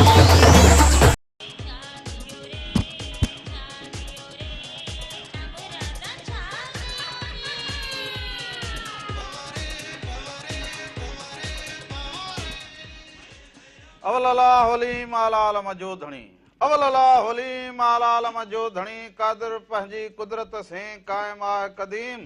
اول الله عليم اعلي عالم جو ڌڻي اول الله عليم اعلي عالم جو ڌڻي قادر پنهنجي قدرت سين قائم آهه قديم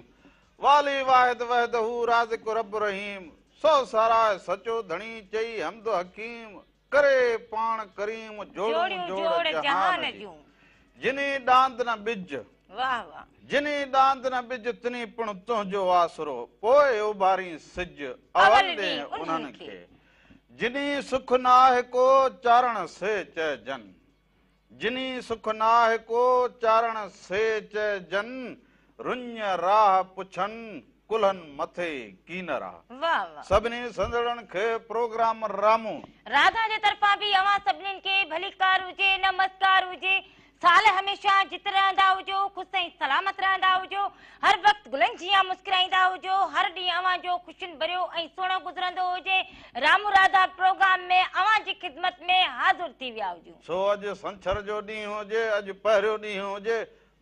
والي واحد وحده رازق رب رحيم سو ساراهه سچو ڌڻي چئي حمد حڪيم ڪري پاڻ ڪريم جوڙيون جوڙ جهان جون. جني ڏاند نه ٻج. واه واه. جني ڏاند نه ٻج تني پڻ تنهنجو آسرو پوء اڀارين سج اول ڏينهن انهن کي. جني سک ناهه ڪو چارڻ سي چئجن. جني سک ناهه ڪو چارڻ سي چئجن رڃ راهه پڇن ڪلهن مٿي ڪينرا. واه واه. سڀني سنڌڙن کي پروگرام رامون. راڌا جي طرفان به اوهان سڀنين کي ڀليڪار هجي نمسڪار هجي سال هميشه جت رهندا هجو خوش ۽ سلامت رهندا هجو هر وقت گلن جيان مسڪرائيندا هجو هر ڏينهن اوهان جو خوشين ڀريو ۽ سهڻو گذرندو هجي رامون راڌا پروگرام ۾ اوهان جي خدمت ۾ حاضر ٿي ويا هجون. سو اڄ سنڇر جو ڏينهن هجي اڄ پهريون ڏينهن هجي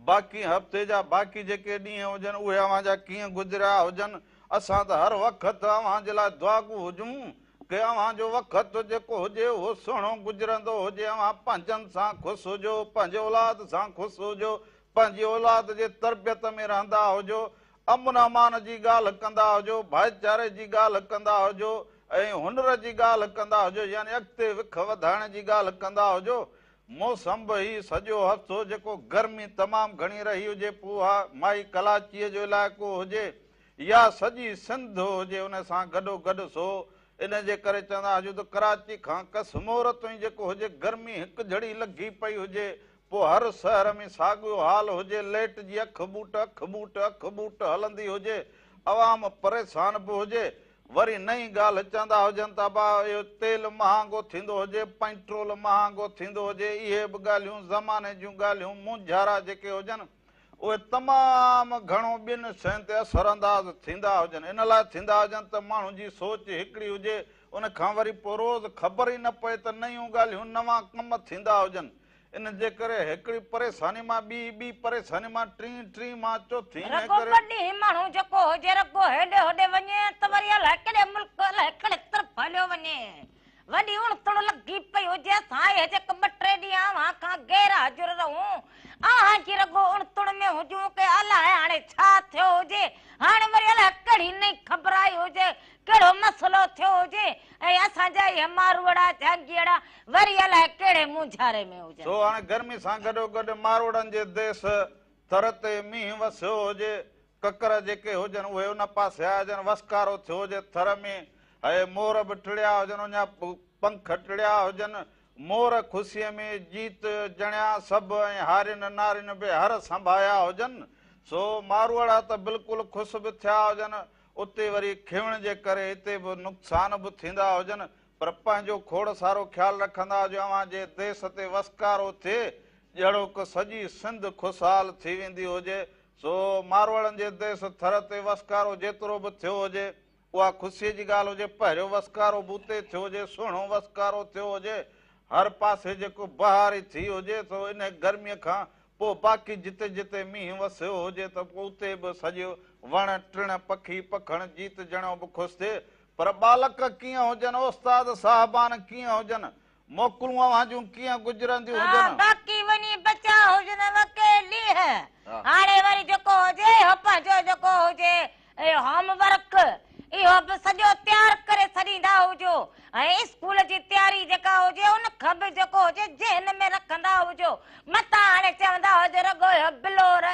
باقي هفتي جا باقي جيڪي ڏينهن هجن اهي اوهان جا ڪيئن گذريا هجن، اسان ته هر وقت اوهان جي لاء دعاگو هجون ڪي اوهان جو وقت جيڪو هجي اهو سهڻو گذرندو هجي، اوهان پنهنجن سان خوش هجو، پنهنجي اولاد سان خوش هجو، پنهنجي اولاد جي تربيت ۾ رهندا هجو، امن امان جي ڳالهه ڪندا هجو، ڀائيچاري جي ڳالهه ڪندا هجو ۽ هنر جي ڳالهه ڪندا هجو يعني اڳتي وک وڌائڻ جي ڳالهه ڪندا هجو. موسم به هي سڄو هفتو جيڪو گرمي تمام گهڻي رهي هجي پوء اها مائي ڪلاچيء جو علائقو هجي يا سڄي سنڌ هجي ان سان گڏو گڏ سو ان جي ڪري چوندا هجون ته ڪراچي کان ڪسمور تائين جيڪو هجي گرمي هڪجھڙي لڳي پئي هجي پوء هر شهر ۾ ساڳيو حال هجي ليٽ جي اک ٻوٽ اک ٻوٽ اک ٻوٽ هلندي هجي عوام پريشان به هجي وري نئين ڳالهه چوندا هجن ته ابا اهو تيل مهانگو ٿيندو هجي، پئنٽرول مهانگو ٿيندو هجي، اهي به ڳالهيون زماني جون ڳالهيون مونجهارا جيڪي هجن اهي تمام گهڻو ٻين شين تي اثر انداز ٿيندا هجن، ان لاء ٿيندا هجن ته ماڻهو جي سوچ هڪڙي هجي ان کان وري پوء روز خبر ئي نه پئي ته نيون ڳالهيون نوان ڪم ٿيندا هجن. ان جي ڪري هڪڙي پريشاني مان ٻي، ٻي پريشاني مان ٽين، ٽين مان چوٿين، انهيء رڳو ڪري. ٻه ڏينهن ماڻهو جيڪو هجي رڳو هيڏي هوڏي وڃي ته وري الائي ڪهڙي ملڪ الائي ڪهڙي طرف هليو وڃي. وڏي اڻ تڻ لڳي پئي هجي. اسان اهي جيڪي ٻه ٽي ڏينهن اوهان کان غير حاضر رهون، اوهان جي رڳو اڻ تڻ ۾ هجون ڪي الائي هاڻي ڇا ٿيو هجي، هاڻي وري الائي ڪهڙي نئين خبر آئي هجي، ڪهڙو مسئلو ٿيو هجي ۽ اسان جا اهي ماروئڙا جهانگيئڙا وري الائي ڪهڙي مونجهاري ۾ هجن. سو هاڻي گرمي سان گڏوگڏ ماروئڙن جي ديس ٿر تي مينهن وسيو هجي، ڪڪر جيڪي هجن اهي ان پاسي آيا هجن، وسڪارو ٿيو هجي ٿر ۾، هي مور به ٽڙيا هجن، اڃا پنک ٽڙيا هجن، مور خوشيء ۾ جيت جڻيا سڀ ۽ هارين نارين به هر سنڀايا هجن، سو ماروئڙا ته بلڪل خوش به ٿيا هجن، اتي وري کيوڻ جي ڪري هتي به نقصان به ٿيندا هجن، پر پنهنجو کوڙ سارو خيال رکندا هجو اوهان جي ديس تي وسڪارو ٿئي جهڙوڪ سڄي سنڌ خوشحال ٿي ويندي هجي سو ماروئڙن جي ديس ٿر تي وسڪارو جيترو به ٿيو هجي اها خوشيء جي ڳالهه هجي پهريون وسڪارو به اتي ٿيو هجي سهڻو وسڪارو ٿيو هجي هر پاسي جيڪو بهاري ٿي هجي سو انهي گرميء کان پوء باقي جتي جتي مينهن وسيو هجي ته پوء اتي به سڄو وڻ ٽڻ پکي پکڻ جيت جڻيو به خوش ٿئي پر ٻالڪ ڪيئن هجن، استاد صاحبان ڪيئن هجن، موڪلون اوهان جون ڪيئن گذرنديون هجن. باقي وڃي بچا هجن ڪي ڏينهن. هاڻي وري جيڪو هجي اهو پنهنجو جيڪو هجي اهو هوم ورڪ اهو به سڄو تيار ڪري ڇڏيندا هجو ۽ اسڪول جي تياري جيڪا هجي ان کان به جيڪو هجي ذهن ۾ رکندا هجو متان هاڻي چوندا هجو رڳو اهو بلور ۽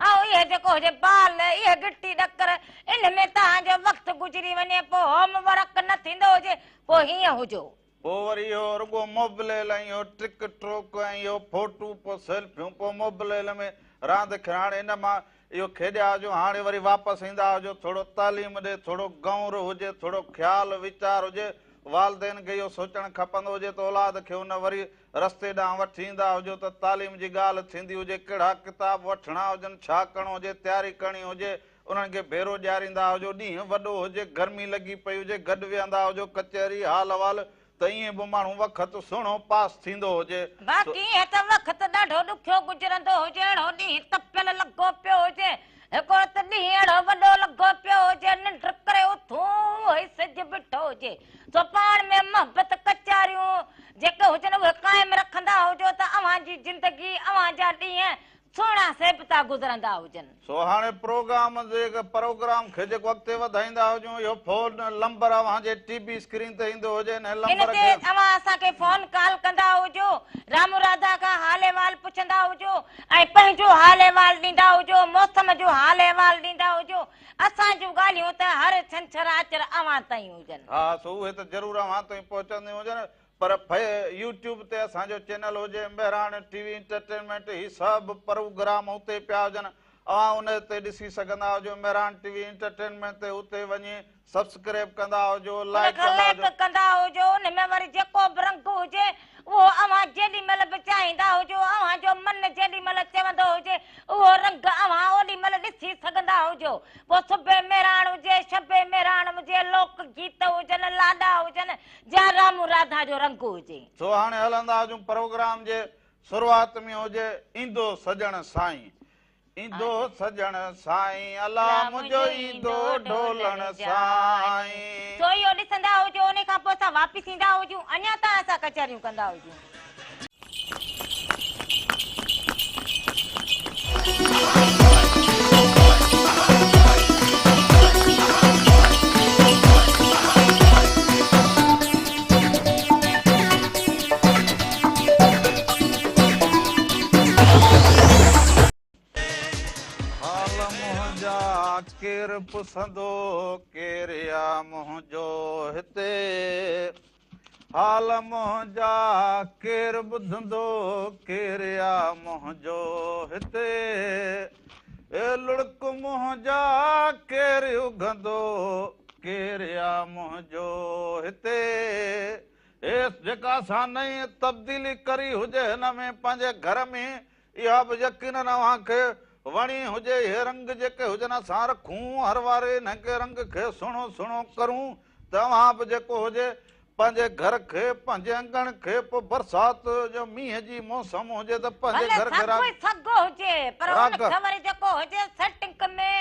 اهي جيڪو هجي بال اهي گٽي ڏڪر ان ۾ توهان جو وقت گذري وڃي پوء هوم ورڪ نه ٿيندو هجي پوء هيئن هجو. پوء وري اهو رڳو موبليل ۽ اهو ٽڪ ٽوڪ ۽ اهو فوٽو پوء سيلفيون پوء موبليل ۾ راند کيڏڻ ان مان اهو کيڏيا هجو هاڻي وري واپس ايندا هجو ٿورو تعليم ڏي ٿورو غور هجي ٿورو خيال ويچار هجي والدين کي اهو سوچڻ کپندو هجي ته اولاد کي ان وري رستي ڏانهن وٺي ايندا هجو ته تعليم جي ڳالهه ٿيندي هجي، ڪهڙا ڪتاب وٺڻا هجن، ڇا ڪرڻو هجي، تياري ڪرڻي هجي، انهن کي ڀيرو ڏياريندا هجو، ڏينهن وڏو هجي، گرمي لڳي پئي هجي، گڏ ويهندا هجو، ڪچهري، حال احوال، ته ائين به ماڻهو وقت سهڻو پاس ٿيندو هجي. باقي هي ته وقت ڏاڍو ڏکيو گذرندو هجي، اهڙو ڏينهن تپيل لڳو پيو هجي، هڪڙو ته ڏينهن اهڙو وڏو لڳو پيو هجي، ننڊ ڪري اٿون اهو ئي سج بيٺو هجي، سو پاڻ ۾ محبت ڪچهريون جيڪي هجن اهي قائم رکندا هجو ته اوهان جي زندگي اوهان جا ڏينهن سهڻا سيبتا گذرندا هجن. سو هاڻي پروگرام جي پروگرام کي جيڪو اڳتي وڌائيندا هجون اهو فون لمبر اوهان جي ٽي وي اسڪرين تي ايندو هجي انهي ان لمبر تي کي. اوهان اسان کي فون ڪال ڪندا هجو، رامو راڌا کان حال احوال پڇندا هجو ۽ پنهنجو حال احوال ڏيندا هجو، موسم جو حال احوال ڏيندا هجو، اسان جون ڳالهيون ته هر ڇنڇر آچر اوهان تائين هجن. ها سو اهي ته ضرور اوهان تائين پهچنديون هجن پر يوٽيوب تي اسان جو چينل هجي مهراڻ ٽي وي انٽرٽينمينٽ هي سڀ پروگرام اتي پيا هجن اوهان ان تي ڏسي سگهندا هجو مهراڻ ٽي وي انٽرٽينمينٽ تي اتي وڃي سبسڪرائب ڪندا هجو ان لائيڪ کان ڪندا لائيڪ هجو. ڪندا هجو ان ۾ وري جيڪو به رنگ هجي اهو اوهان جيڏي مهل به چاهيندا هجو اوهان جو من جيڏي مهل چوندو هجي اهو رنگ اوهان اوڏي مهل ڏسي سگهندا هجو پوء صبح مهراڻ هجي شب مهراڻ هجي لوڪ گيت هجن لاڏا هجن جا رامو راڌا جو رنگ هجي. سو هاڻي هلندا هجون پروگرام جي شروعات ۾ هجي ايندو سڄڻ سائين ايندو سڄڻ سائين الا منهنجو ايندو ڍولڻ سائين. سو اهو ڏسندا هجو انهي کان پوء اسان واپس ايندا هجون اڃا تائين اسان ڪچهريون ڪندا هجون. حال منهنجا ڪير پسندو ڪير آ منهنجو هتي. حال منهنجا ڪير ٻڌندو ڪير آ منهنجو هتي اي لڙڪ منهنجا ڪير اگهندو ڪير آ منهنجو هتي اي جيڪا اسان نئين تبديلي ڪري هجي هن ۾ پنهنجي گهر ۾ اها به يقينن اوهان کي وڻي هجي اهي رنگ جيڪي هجن اسان رکون هر واري انهن کي رنگ کي سهڻو سهڻو ڪرون ته اوهان به جيڪو هجي پنهنجي گهر کي پنهنجي اڱڻ کي پوء برسات جو مينهن جي موسم هجي ته پنهنجي ڀلي گهر کي سگهو ئي سگهو هجي پر ان راڳ. کي وري جيڪو هجي سيٽنگ ۾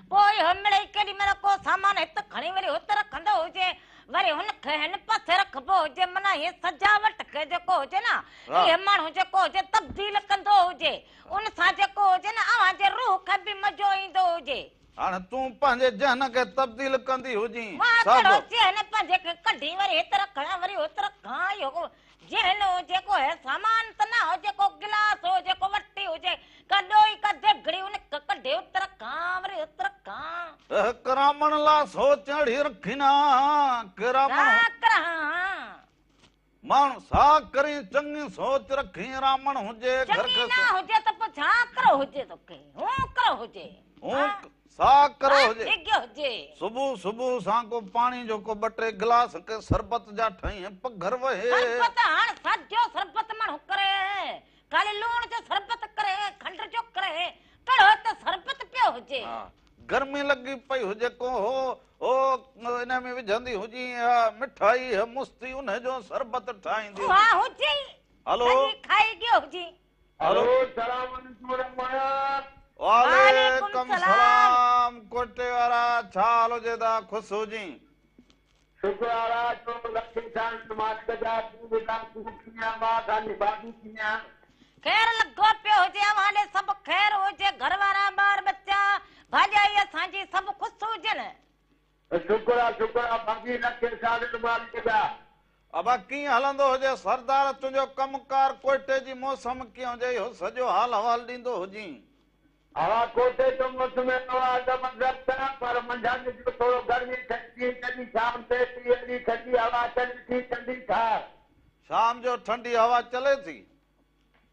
پوء اهو مڙئي ڪيڏي مهل ڪو سامان هت کڻي وري هت رکندو هجي وري هن کي هن پاسي رکبو هجي معنيٰ هي سجاوٽ کي جيڪو هجي نه اهي ماڻهو جيڪو هجي تبديل ڪندو هجي ان سان جيڪو هجي نه اوهان جي روح کي به مزو ايندو هجي. هاڻ تون پنهنجي ذهن کي تبديل ڪندي هجين مان سڀ. ڪهڙو ذهن پنهنجي کي ڪڍي وري هت رکان وري هت رکان اهو ذهن هجي ڪو هي سامان ته نه هجي ڪو گلاس هجي ڪو وٽي هجي ڪا ڏوئي ڪا ديڳڙي ان کي ڪڍي هت رکان وري هت رکان. اهه ڪرامڻ لا سوچ اهڙي رکين ها ڪرامڻ. ڇا ڪران. ماڻهو سا ڪرين چڱي سوچ رکين رامڻ هجي گهر چڱي کي نه هجي ته پوء ڇا ڪرو هجي توکي هون ڪرو هجي هون سا ڪرو هجي ٿي گيو هجي. صبح صبح سان ڪو پاڻي جو ڪو ٻه ٽي گلاس ڪي شربت جا ٺهين پگهر وهي. شربت هاڻ ساجو شربت ماڻهو ڪري خالي لوڻ جو شربت ڪري کنڊ جو ڪري ڪهڙو ته شربت پيو هجي. گرمي لڳي پئي هجي ڪو هو هو ان ۾ وجهندي هجي اها مٺائي هي مستي انهي جو شربت ٺاهيندي هجي. اها هجي هلو. سڄي کائي گيو هجي. هلو. سلام عليڪم رحمان. وعليڪم سلام ڪوئٽي وارا ڇا حال هجي دا خوش هجين. شڪر الله جو لکين سائين مالڪ جا تون ٻڌاء تون ڪيئن آن مان اسان جي ڀاڀي ڪيئن آ. خير لڳو پيو هجي اوهان ڏي سڀ خير هجي گهر وارا ٻار ٻچا ڀاڄائي اسان جي سڀ خوش هجن. شڪر آ شڪر آ ڀاڀي لکين سائين مالڪ جا. ابا ڪيئن هلندو هجي سردار تنهنجو ڪم ڪار ڪوئٽي جي موسم ڪيئن هجي اهو سڄو حال احوال ڏيندو هجين. هوا ڪوئٽي جو موسم اهڙو آ زبردست پر منجهند جو ٿورو گرمي ٿئي ٿي جڏهن شام ٿئي ٿي اهڙي ٺنڊي هوا چلي ٿي ٺنڊي ٺار. شام جو ٺنڊي هوا چلي ٿي.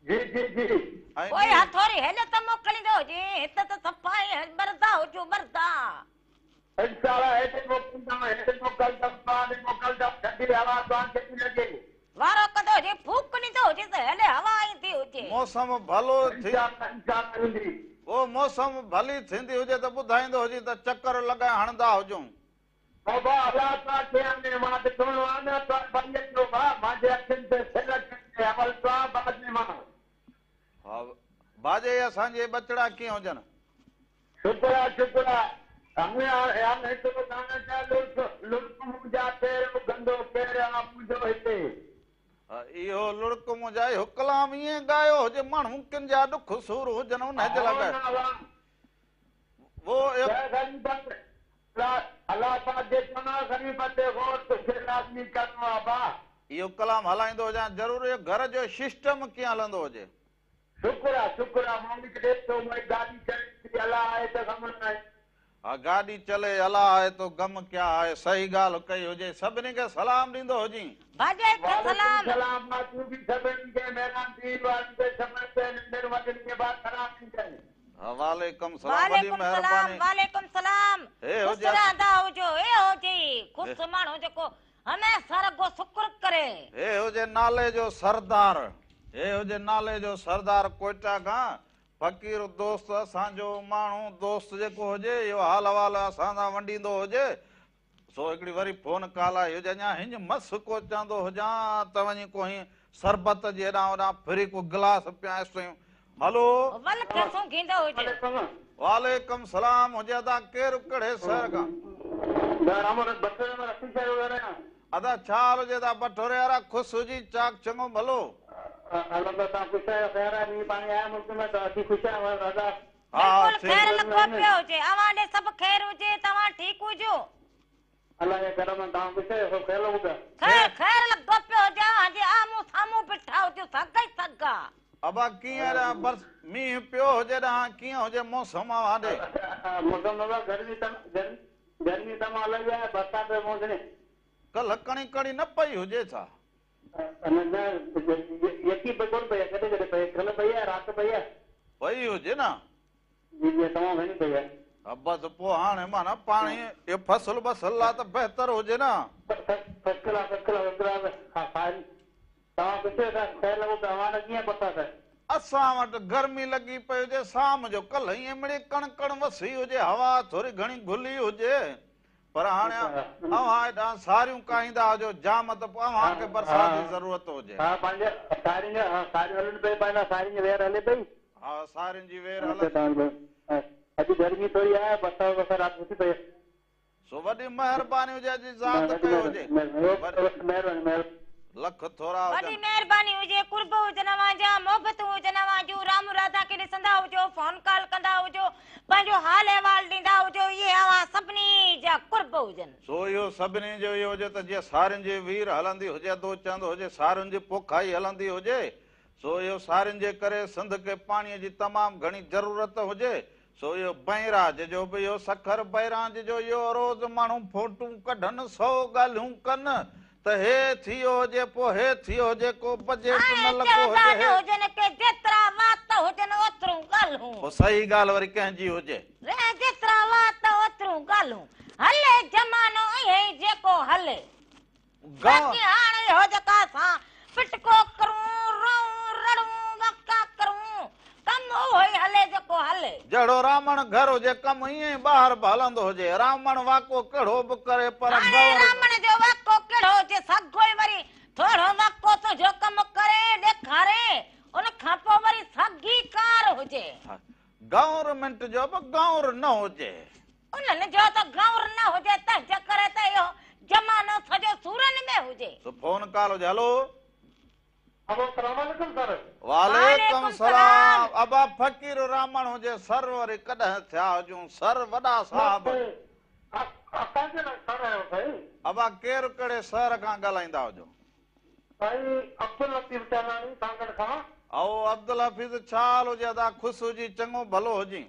جي جي جي. ۽ پوء ڏينهن. ها ٿوري هيڏ ته موڪليندو هجين هت ته صفا ئي ٻرندا هجون ٻرندا. انشاء الله هيڏي موڪليندم هيڏي موڪلدم توهان ڏي موڪلدم ٺنڊي هوا توهان کي به لڳي. وارو ڪندو هجي ڦوڪ ڏيندو هجي ته هيڏي هوا ايندي هجي. موسم ڀلو ٿي. انشاء الله انشاء الله ايندي. پوء موسم ڀلي ٿيندي هجي ته ٻڌائيندو هجين ته چڪر لڳائي هڻندا هجون. بابا الله توهان کي آڻي مان ڏٺو آ نه توهان ڀائيء جو ڀاء. اسان جي ٻچڙا ڪيئن هجن؟ شڪر آ شڪر آ. هاڻي هڪڙو گانو چئه لڙڪ لڙڪ منهنجا پير اگهندو ڪير آ منهنجو هتي. اهو لڙڪ منهنجا اهو ڪلام ائين ڳايو هجي ماڻهو ڪن جا ڏک سور هجن انهي جي لاء ڳايو. وو اهو. الله پاڪ جي پناهه غريب تي غور توکي لازمي ڪرڻو آ با. اهو ڪلام هلائيندو هجان ضرور اهو گهر جو سسٽم ڪيئن هلندو هجي. شڪر آ شڪر آ مالڪ ڏي ٿو مئي گاڏي چلي ٿي الله آهي ته غم ناهي. ها گاڏي چلي الله آهي تو غم ڪيا آهي صحيح ڳالهه ڪئي هجي سڀني کي سلام ڏيندو هجين. ڀاڄائي کي وعليڪم سلام. سلام مان تون به سڀني کي مهران ٽي وي وارن کي سڀني کي ننڍن وڏن کي با سلام ڏجانء. ها وعليڪم سلام وڏي وعليڪم سلام مهرباني. وعليڪم سلام هي خوش هجي رهندا هجو هي هجي خوش ماڻهو جيڪو هميشه رڳو شڪر ڪري. هي هجي نالي جو سردار. هي هجي نالي جو سردار ڪوئٽا کان فقير دوست اسان جو ماڻهو دوست جيڪو هجي اهو حال احوال اسان سان ونڊيندو هجي سو هڪڙي وري فون ڪال آئي هجي اڃا هڃ مس ڪو چوندو هجان ته وڃي ڪو هين شربت جي هيڏانهن هوڏانهن ڦري ڪو گلاس پيائيس ٿيون هلو. ول کي سونگهيندو هجي. وعليڪم سلام هجي ادا ڪير ڪهڙي شهر کان. ادا ڇا حال هجي ادا بٺوري وارا خوش هجين چاڪ چڱو ڀلو. ها بلڪل ٺيڪ. خير لڳو پيو هجي اوهان ڏي سڀ خير هجي توهان ٺيڪ هجو. خير خير لڳو پيو هجي اوهان جي آمهون سامهون بيٺا هجون سگهه ئي سگهه. ابا ڪيئن رهيا برس مينهن پيو هجي ڏانهن ڪيئن هجي موسم اوهان ڏي. ڪلهه ڪڻي ڪڻي نه پئي هجي ڇا. پئي هجي نه. ها بس پوء هاڻي معنيٰ پاڻي اهو فصل بصل لا ته بهتر هجي نه. اسان وٽ گرمي لڳي پئي هجي شام جو ڪلهه ائين مڙئي ڪڻ ڪڻ وسي هجي هوا ٿوري گهڻي گهلي هجي پر هاڻي اوهان هيڏانهن ساريون ڪاهيندا هجو جام ته پوء اوهان کي برسات جي ضرورت هجي. ها سارين جي وير هلندي. سو وڏي مهرباني هجي اڄ ذات ڪيو هجي. لک ٿورا وڏي هجن. مهرباني هجي قرب هجن اوهان جا محبتون هجن اوهان جون رام راڌا کي ڏسندا هجو فون ڪال ڪندا هجو پنهنجو حال احوال ڏيندا هجو اهي اوهان سڀني جا قرب هجن. سو اهو سڀني جو اهو هجي ته جيئن سارين جي وير هلندي هجي ادو چوندو هجي سارين جي پوکائي هلندي هجي سو اهو سارين جي ڪري سنڌ کي پاڻي جي تمام گهڻي ضرورت هجي سو اهو بئراج جو به اهو سکر بئراج جو اهو روز ماڻهو فوٽون ڪڍن سو ڳالهيون ڪن ته هي ٿيو هجي پوء هي ٿيو هجي ڪو بجيٽ نه هاڻي لڳو چوندا هجي نه هي. هجن ڪي جيترا وات هجن اوترون ڳالهون. پوء صحيح ڳالهه وري ڪنهن جي هجي. رهه جيترا وات اوترون ڳالهون. هلي زمانو ائين ئي جيڪو هلي. باقي هاڻ اهو جيڪا اسان پٽڪو ڪرون، روئون، رڙون، واڪا ڪرون، ڪم اهو ئي هلي جيڪو هلي. جهڙو رامڻ گهر هجي ڪم ائين ئي ٻاهر به هلندو هجي. رامڻ واڪو ڪهڙو به ڪري پر هاڻي گور. رامڻ جو واڪو ڪهڙو هجي سگهو ئي وري ٿورو واڪو تنهنجو ڪم ڪري ڏيکاري ان کان پوء وري سگهي ڪار هجي. گورنمينٽ جو به گور نه هجي. انهن جو ته گور نه هجي تنهن جي ڪري ته اهو زمانو سڄو سورن ۾ هجي. سو فون ڪال هجي هلو. ابو سلام عليڪم سر. وعليڪم سلام ابا فقير رامڻ هجي سر وري ڪڏهن ٿيا هجون سر وڏا صاحب. اسان جي لاء سر آهيو سائين. ابا ڪير ڪهڙي شهر کان ڳالهائيندا هجو. سائين عبداللطيف ٽهلاڻي سانگهڙ کان. او عبدالحفيظ ڇا حال هجي ادا خوش هجين چڱو ڀلو هجين.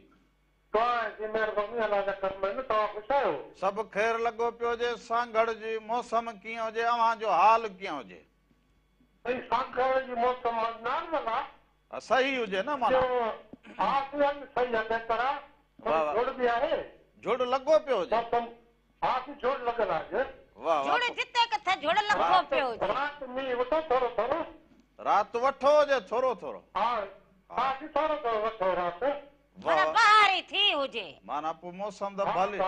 توهان جي مهرباني الله جا ڪرم آهن توهان خوش آهيو. سڀ خير لڳو پيو هجي سانگهڙ جي موسم ڪيئن هجي اوهان جو حال ڪيئن هجي. سائين سانگهڙ جي موسم نارمل آ. صحيح هجي نه معنيٰ. ها سائين صحيح آ بهتر آ ٿوري جهڙ به آهي. جهڙ لڳو پيو هجي. موسم ها سائين جهڙ لڳل آ اڄ. واه واه. جهڙ جتي ڪٿي جهڙ لڳو پيو هجي. رات مينهن وٺو ٿورو ٿورو. رات وٺو هجي ٿورو ٿورو. ها ها سائين ٿورو ٿورو وٺو رات. معنيٰ بهار ئي ٿي هجي. معنيٰ پوء موسم ته ڀلي.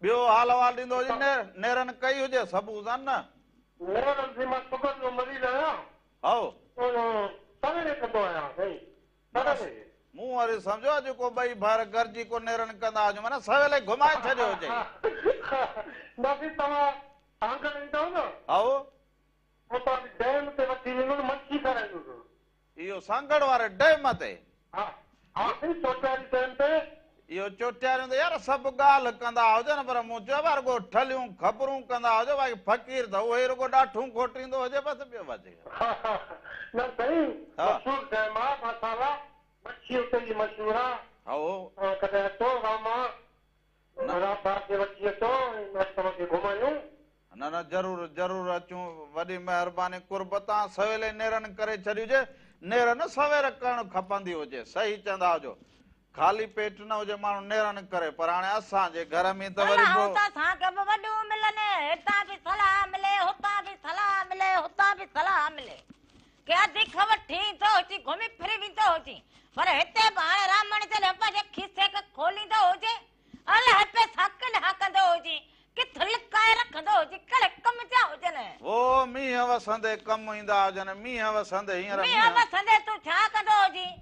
ٻيو حال احوال ڏيندو هجي نيرن ڪئي هجي سڀ هجن نه. نيرن جي مان شگر جو مريض آهيان. هائو. سويري ڪندو آهيان سائين. سويري. مون وري سمجهيو اڄ ڪو ٻئي ڀائر گڏجي ڪو نيرن ڪندا هجون معنيٰ سويل ئي گهمائي ڇڏيو هجئي. نه سائين توهان سانگهڙ ايندؤ نه. هائو. پوء توهان کي ڊيم تي وٺي ويندس مڇي کارائيندس. اهو سانگهڙ واري ڊيم تي. ها ها سائين چوٽياري ڊيم تي. اهو چوٽياريون ته يار سڀ ڳالهه ڪندا هجن پر مون چيو به رڳو ٺلهيون خبرون ڪندا هجو باقي فقير ته اهو ئي رڳو ڏاٺون کوٽيندو هجي بس ٻيو وڌيڪ. نه سائين مشهور ڊيم آ ماشاءالله مڇي اتي جي مشهور آ. هائو. توهان ڪڏهن اچو راما راڌا کي وٺي اچو ۽ اسان توهان کي گهمايون. نه نه ضرور ضرور اچون وڏي مهرباني قرب تان سويل ئي نيرن ڪري ڇڏي هجي نيرن سوير ڪرڻ کپندي هجي صحيح چوندا هجو خالي پيٽ نه هجي ماڻهو نيرن ڪري پر هاڻي اسان جي گهر ۾ ته وري صلاحون ته اسان کي به وڏيون ملن هتان به صلاح ملي هتان به صلاح ملي هتان به صلاح ملي ڪي اڌ کان وٺي ايندو هجي گهمي ڦري ويندو هجي پر هتي به هاڻي رامڻ جڏهن پنهنجي کيسي کي کوليندو هجي الائي پئسا ڪڏهن ڪندو هجي، ڪٿ لڪائي رکندو هجي، ڪهڙي ڪم جا هجن. هو مينهن وسندي ڪم ايندا هجن، مينهن وسندي هينئر مينهن وسندي تون ڇا ڪندو هجين،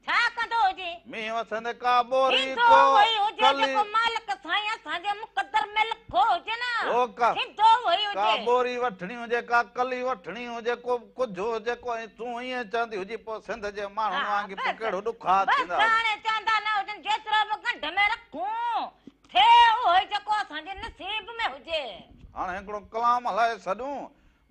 ڇا ڪندو هجين. مينهن وسندي ڪا ٻوري ٿيندو ڪو اهو ئي هجي ڪلي. جيڪو مالڪ سائين اسان جي مقدر ۾ لکيو هجي نه، هو ڪا ٿيندو اهو ئي ڪا هجي. ٻوري وٺڻي هجي، ڪا ڪلي وٺڻي هجي، ڪو ڪجهه هجي ڪو ۽ تون ائين چوندي هجين پوء سنڌ جي ماڻهن ها وانگي پوء بس ڪهڙو ڏکا بس ٿيندا هجن. هاڻي چوندا نه هجن جيترو به ڳنڍ ۾ رکون ٿئي اهو ئي جيڪو اسان جي نصيب ۾ هجي. هاڻ هڪڙو ڪلام هلائي ڇڏون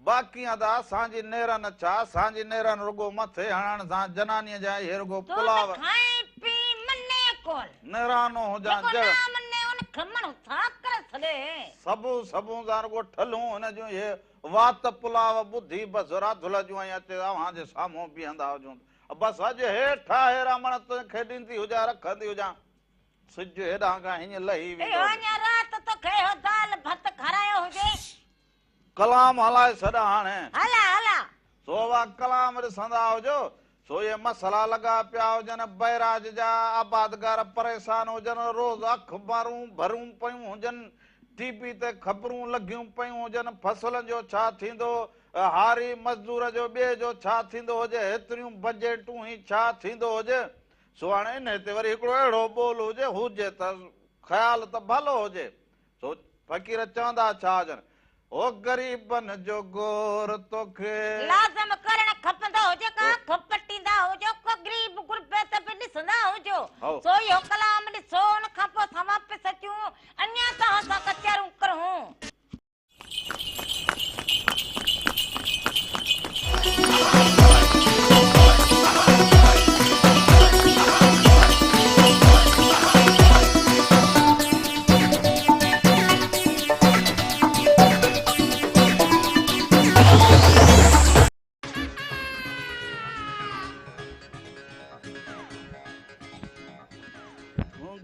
باقي ادا اسان جي نيرن ڇا اسان جي نيرن رڳو مٿي هڻڻ سان جنانيء جا اهي رڳو تون ته پلاء. کائين پين منين ڪونه. نيرانو هجان جيڪو جهڙ. نه مني ان کي ماڻهو ڇا ڪري ڇڏي. سڀون سڀون سان رڳو ٺلهون هن جون اهي وات پلاء ٻڌي بس راڌل جون ۽ اچي اوهان جي سامهون بيهندا هجون ته بس اڄ هيٺ آهي رامڻ تنهن کي ڏيندي هجان رکندي هجان سج هيڏانهن کان هيئن لهي ويندو اهو هجي. اڃا رات توکي اهو دال ڀت کارايو هجي. ڪلام هلائي ڇڏ هاڻي. هلا هلا. سو اوهان ڪلام ڏسندا هجو سو اهي مسئلا لڳا پيا هجن بئراج جا آبادگار پريشان هجن روز اخبارون ڀريون پيون هجن ٽي وي تي خبرون لڳيون پيون هجن فصلن جو ڇا ٿيندو هاري مزدور جو ٻئي جو ڇا ٿيندو هجي هيتريون بجيٽون هي ڇا ٿيندو هجي سو هاڻي انهي تي وري هڪڙو اهڙو ٻول هجي هجي ته خيال ته ڀلو هجي سو فقير چوندا ڇا هجن او غريبن جو گور توکي. لازم ڪرڻ کپندو هجي ڪا اک پٽيندا هجو ڪو غريب غربت به ڏسندا هجو سو اهو ڪلام ڏسو ان کان پوء اسان واپس اچون اڃا توهان سان ڪچهريون ڪرون.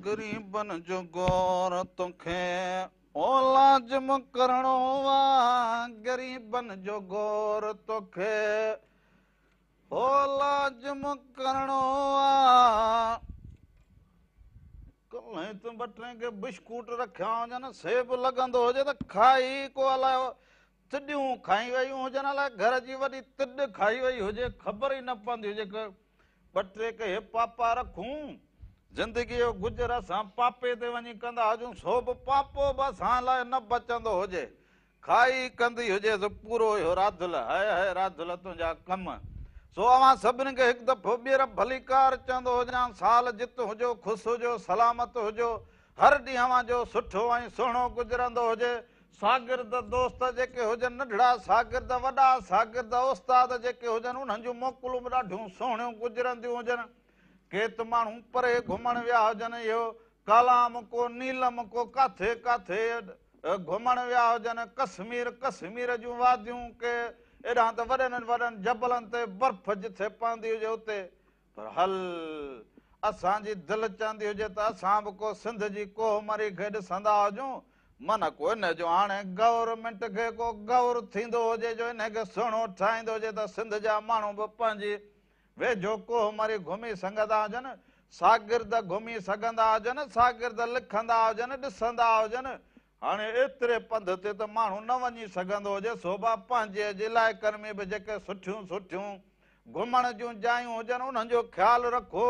غريبن جو گور توکي او لازم ڪرڻو آ غريبن جو گور توکي او لازم ڪرڻو آ. ڪلهه ته ٻه ٽي کي بشڪوٽ رکيا هجن سي به لڳندو هجي ته کائي ڪو الائي تڏيون کائي ويون هجن الائي گهر جي وڏي تڏ کائي وئي هجي خبر ئي نه پوندي هجي ڪه ٻه ٽي ڪي هي پاپا رکون زندگي جو گذر اسان پاپي تي وڃي ڪندا هجون سو به پاپو به اسان لاء نه بچندو هجي کائي ڪندي هجيس پورو اهو راڌل، هاء هاء راڌل تنهنجا ڪم. سو اوهان سڀني کي هڪ دفعو ٻيهر ڀليڪار چوندو هجان، سال جت هجو، خوش هجو، سلامت هجو، هر ڏينهن اوهان جو سٺو ۽ سهڻو گذرندو هجي. شاگرد دوست جيڪي هجن، ننڍڙا شاگرد، وڏا شاگرد، استاد جيڪي هجن، انهن جون موڪلون به ڏاڍيون سهڻيون گذرنديون هجن. ڪي ته ماڻهو پري گهمڻ ويا هجن، اهو ڪالام ڪو نيلم ڪو ڪاٿي ڪاٿي گهمڻ ويا هجن، ڪشمير ڪشمير جون واديون ڪي ايڏانهن ته وڏن وڏن جبلن تي برف جٿي پوندي هجي اتي پر هل اسان جي دل چوندي هجي ته اسان به ڪو سنڌ جي ڪوهه مري کي ڏسندا هجون من ڪو ان جو هاڻي گورنمينٽ کي ڪو غور ٿيندو هجي جو انهي کي سهڻو ٺاهيندو هجي ته سنڌ جا ماڻهو به پنهنجي ويجهو ڪوهه مري گهمي سگهندا هجن، شاگرد گهمي سگهندا هجن، شاگرد لکندا هجن، ڏسندا هجن. هاڻي ايتري پنڌ تي ته ماڻهو نه وڃي سگهندو هجي، سو به پنهنجي جي علائقن ۾ به جيڪي سٺيون سٺيون گهمڻ جون جايون هجن، انهن جو خيال رکو.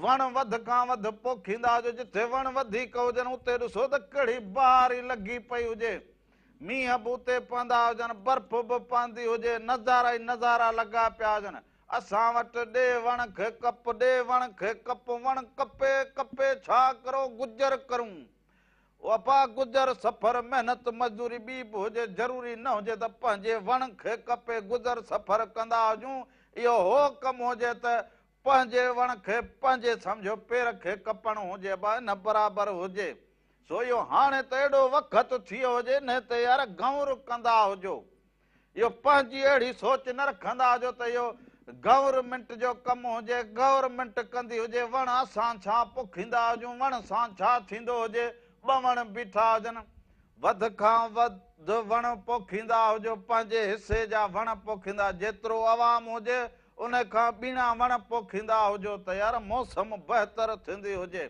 وڻ وڌ کان وڌ پوکيندا هجو، جتي وڻ وڌيڪ هجن اتي ڏسو ته ڪهڙي بهاري لڳي پئي هجي، مينهن به اتي پوندا هجن، برف به پوندي هجي، نظارا ئي نظارا لڳا پيا هجن. اسان وٽ ڏي وڻ کي ڪپ، ڏي وڻ کي ڪپ، وڻ ڪپي ڪپي ڇا ڪرو گجر ڪرون. او ابا گذر سفر محنت مزدوري ٻي به هجي ضروري نه هجي ته پنهنجي وڻ کي ڪپي گذر سفر ڪندا هجون اهو هو ڪم هجي ته پنهنجي وڻ کي پنهنجي سمجهو پير کي ڪپڻ هجي ابا ان برابر هجي سو اهو هاڻي ته اهڙو وقت ٿيو هجي انهي تي يار غور ڪندا هجو. اهو پنهنجي اهڙي سوچ نه رکندا هجو ته اهو گورنمينٽ جو ڪم هجي، گورنمينٽ ڪندي هجي، وڻ اسان ڇا پوکيندا هجون، وڻ سان ڇا ٿيندو هجي، ٻه وڻ بيٺا هجن، وڌ کان وڌ وڻ پوکيندا هجو، پنهنجي حصي جا وڻ پوکيندا، جيترو عوام هجي ان کان ٻيڻا وڻ پوکيندا هجو ته يار موسم بهتر ٿيندي هجي.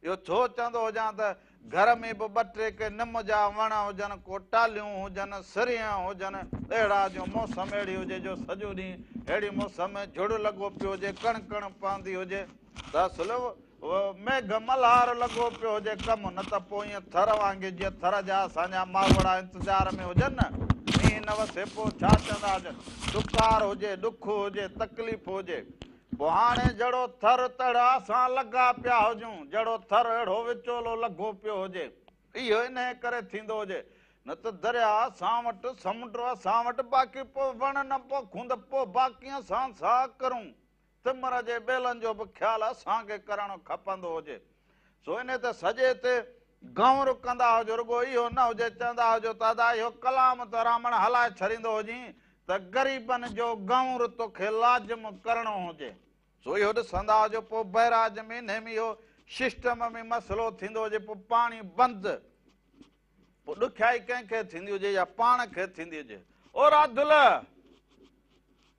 اهو ڇو چوندو هجان ته گهر ۾ به ٻه ٽي ڪي نم جا وڻ هجن، ڪو ٽالهيون هجن، سرينهن هجن، اهڙا جو موسم اهڙي هجي جو سڄو ڏينهن اهڙي موسم ۾ جهڙ لڳو پيو هجي، ڪڻ ڪڻ پوندي هجي ته اصل ميگهه ملهار لڳو پيو هجي ڪم، نه ته پوء ائين ٿر وانگي جيئن ٿر جا اسان جا ماروئڙا انتظار ۾ هجن نه، مينهن نه وسي پوء ڇا چوندا هجن، ڏڪار هجي، ڏک هجي، تڪليف هجي. پوء هاڻي جهڙو ٿر تهڙا اسان لڳا پيا هجون، جهڙو ٿر اهڙو وچولو لڳو پيو هجي. اهو انهيء ڪري ٿيندو هجي، نه ته درياء اسان وٽ، سمنڊ اسان وٽ، باقي پوء وڻ نه پوکون ته پوء باقي اسان ڇا ڪرون؟ تمر جي ٻيلن جو به خيال اسان کي ڪرڻ کپندو هجي. سو انهيء تي سڄي تي غور ڪندا هجو، رڳو اهو نه هجي چوندا هجو ته ادا اهو ڪلام ته رامڻ هلائي ڇڏيندو هجين ته غريبن جو غور توکي لازم ڪرڻو هجي. سو اهو ڏسندا هجو پوء بئراج ۾ انهي ۾ اهو سسٽم ۾ مسئلو ٿيندو هجي پوء پاڻي بند پوء ڏکيائي ڪنهن کي ٿيندي هجي يا پاڻ کي ٿيندي هجي. او راڌل!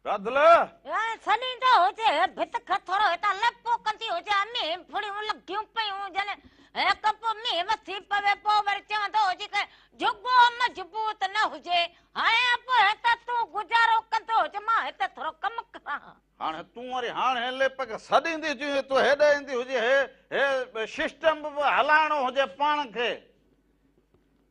راڌل! سڏيندو هجي، ڀت کي ٿورو هتان لپو ڪندي هجي، مينهن ڦڙيون لڳيون پيون هجن، هڪ پوء مينهن وسي پوي، پوء وري چوندو هجي ته جهڳو مضبوط نه هجي، هاڻي پوء هت تون گذارو ڪندو هج، مان هت ٿورو ڪم ڪران. هاڻي تون وري هاڻي لپ کي سڏيندي هجين، تون هيڏي ايندي هجين، هي هي سسٽم به هلائڻو هجي پاڻ کي.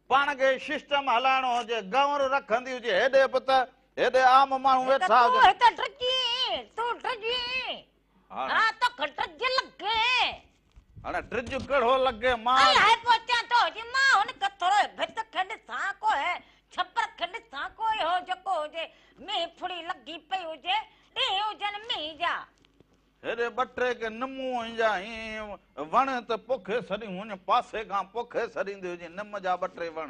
پاڻ کي سسٽم هلائڻو هجي، گنور رکندي هجي، هيڏي به ته هيڏي عام ماڻهو ويٺا هجن. تون هت ڊڄين، تون ڊڄين، ها توکي ڊڄ لڳي. هاڻي ڊڄ ڪهڙو لڳي، مان. الائي پوء چوان ٿو هجي، مان هن کي ٿورو ڀت کي ڏسان ڪو هي ڇپر کي ڏسان ڪو اهو جيڪو هجي، مينهن ڦڙي لڳي پئي هجي، ڏينهن هجن مينهن جا. هيڏي ٻه ٽي ڪي نمون جا هين وڻ ته پوکي سڏيون هن پاسي کان پوکي سڏيندي هجي نم جا ٻه ٽي وڻ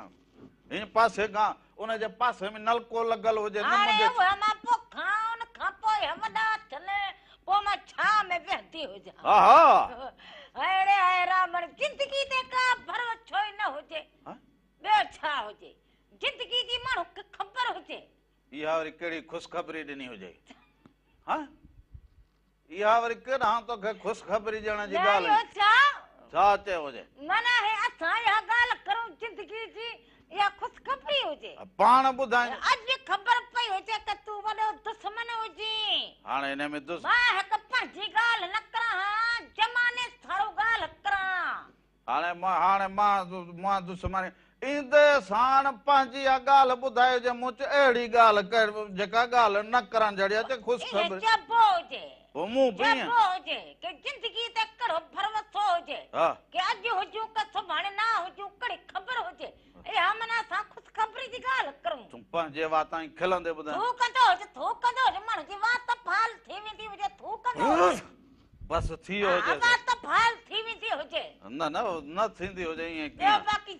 هين پاسي کان ان جي پاسي ۾ نلڪو لڳل هجي نم هاڻي جي اهي مان پوکان ان کان پوء اهي وڏا ٿين پوء مان ڇانء ۾ ويهندي هجان. ها ها. اڙي هاء رامڻ زندگي تي ڪا ڀروسو ئي نه هجي ٻيو ڇا هجي زندگي جي ماڻهو کي خبر هجي. اها وري ڪهڙي خوشخبري ڏني هجئي ها اها وري ڪيڏانهن توکي خوشخبري ڏيڻ جي ڳالهه اهو ڇا ڇا چيو هجي معنيٰ هي اسان اها ڳالهه ڪرون زندگي جي اها خوشخبري هجي پاڻ ٻڌائين اڄ خبر پئي هجي ته تون وڏو دشمن هجين هاڻي ان ۾ دش مان هڪ پنهنجي ڳالهه نه ڪران ها زماني سارو ڳالهه ڪران هاڻي مان هاڻي مان مان دشمني ايندي ساڻ پنهنجي اها ڳالهه ٻڌايو جي مون چيو اهڙي ڳالهه ڪر جيڪا ڳالهه نه ڪرڻ جهڙي آهي چي خوشخبري ائين چئبو هجي پوء مون به ائين چئبو هجي ڪي زندگي تي ڪهڙو ڀروسو هجي ها ڪي اڄ هجون ڪي سڀاڻي نه هجون ڪهڙي خبر هجي اها معنيٰ اسان خوشخبري جي ڳالهه ڪرون. تون پنهنجي واتان ئي کلندي ٻڌائين. ٿو ڪندو هجي ٿو ڪندو هجي ماڻهو جي وات فال ٿي ويندي هجي ٿو ڪندو هجي. بس ٿي ويو هجي. ها وات فال ٿي ويندي هجي. نه نه نه ٿيندي هجي ائين ٻيو ڪيئن. باقي.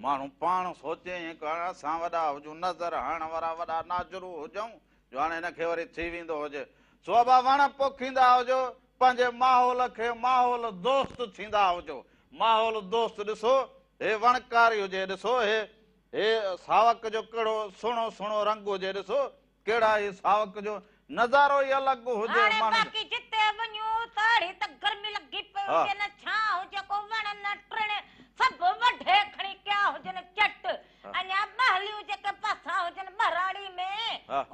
ماڻهو پاڻ سوچي ائين ڪرڻ اسان وڏا هجون نظر هڻڻ وارا وڏا ناجرو هجون جو هاڻي هن کي وري ٿي ويندو هجي. سو ابا وڻ پوکيندا هجو پنهنجي ماحول کي ماحول دوست ٿيندا هجو. ماحول دوست ڏسو هي وڻڪاري هجي ڏسو هي هي ساوڪ جو ڪهڙو سهڻو سهڻو رنگ هجي ڏسو ڪهڙا هي ساوڪ جو نظارو ئي الڳ هجي هاڻي ماڻهن باقي جتي وڃون ته اهڙي ته گرمي لڳي پئي هجي نه ڇانء هجي ڪو وڻ نه ٽڻ سڀ وڍي کڻي ڪيا هجن چٽ اڃا ٻاهليون جيڪي پاسا هجن ٻهراڙي ۾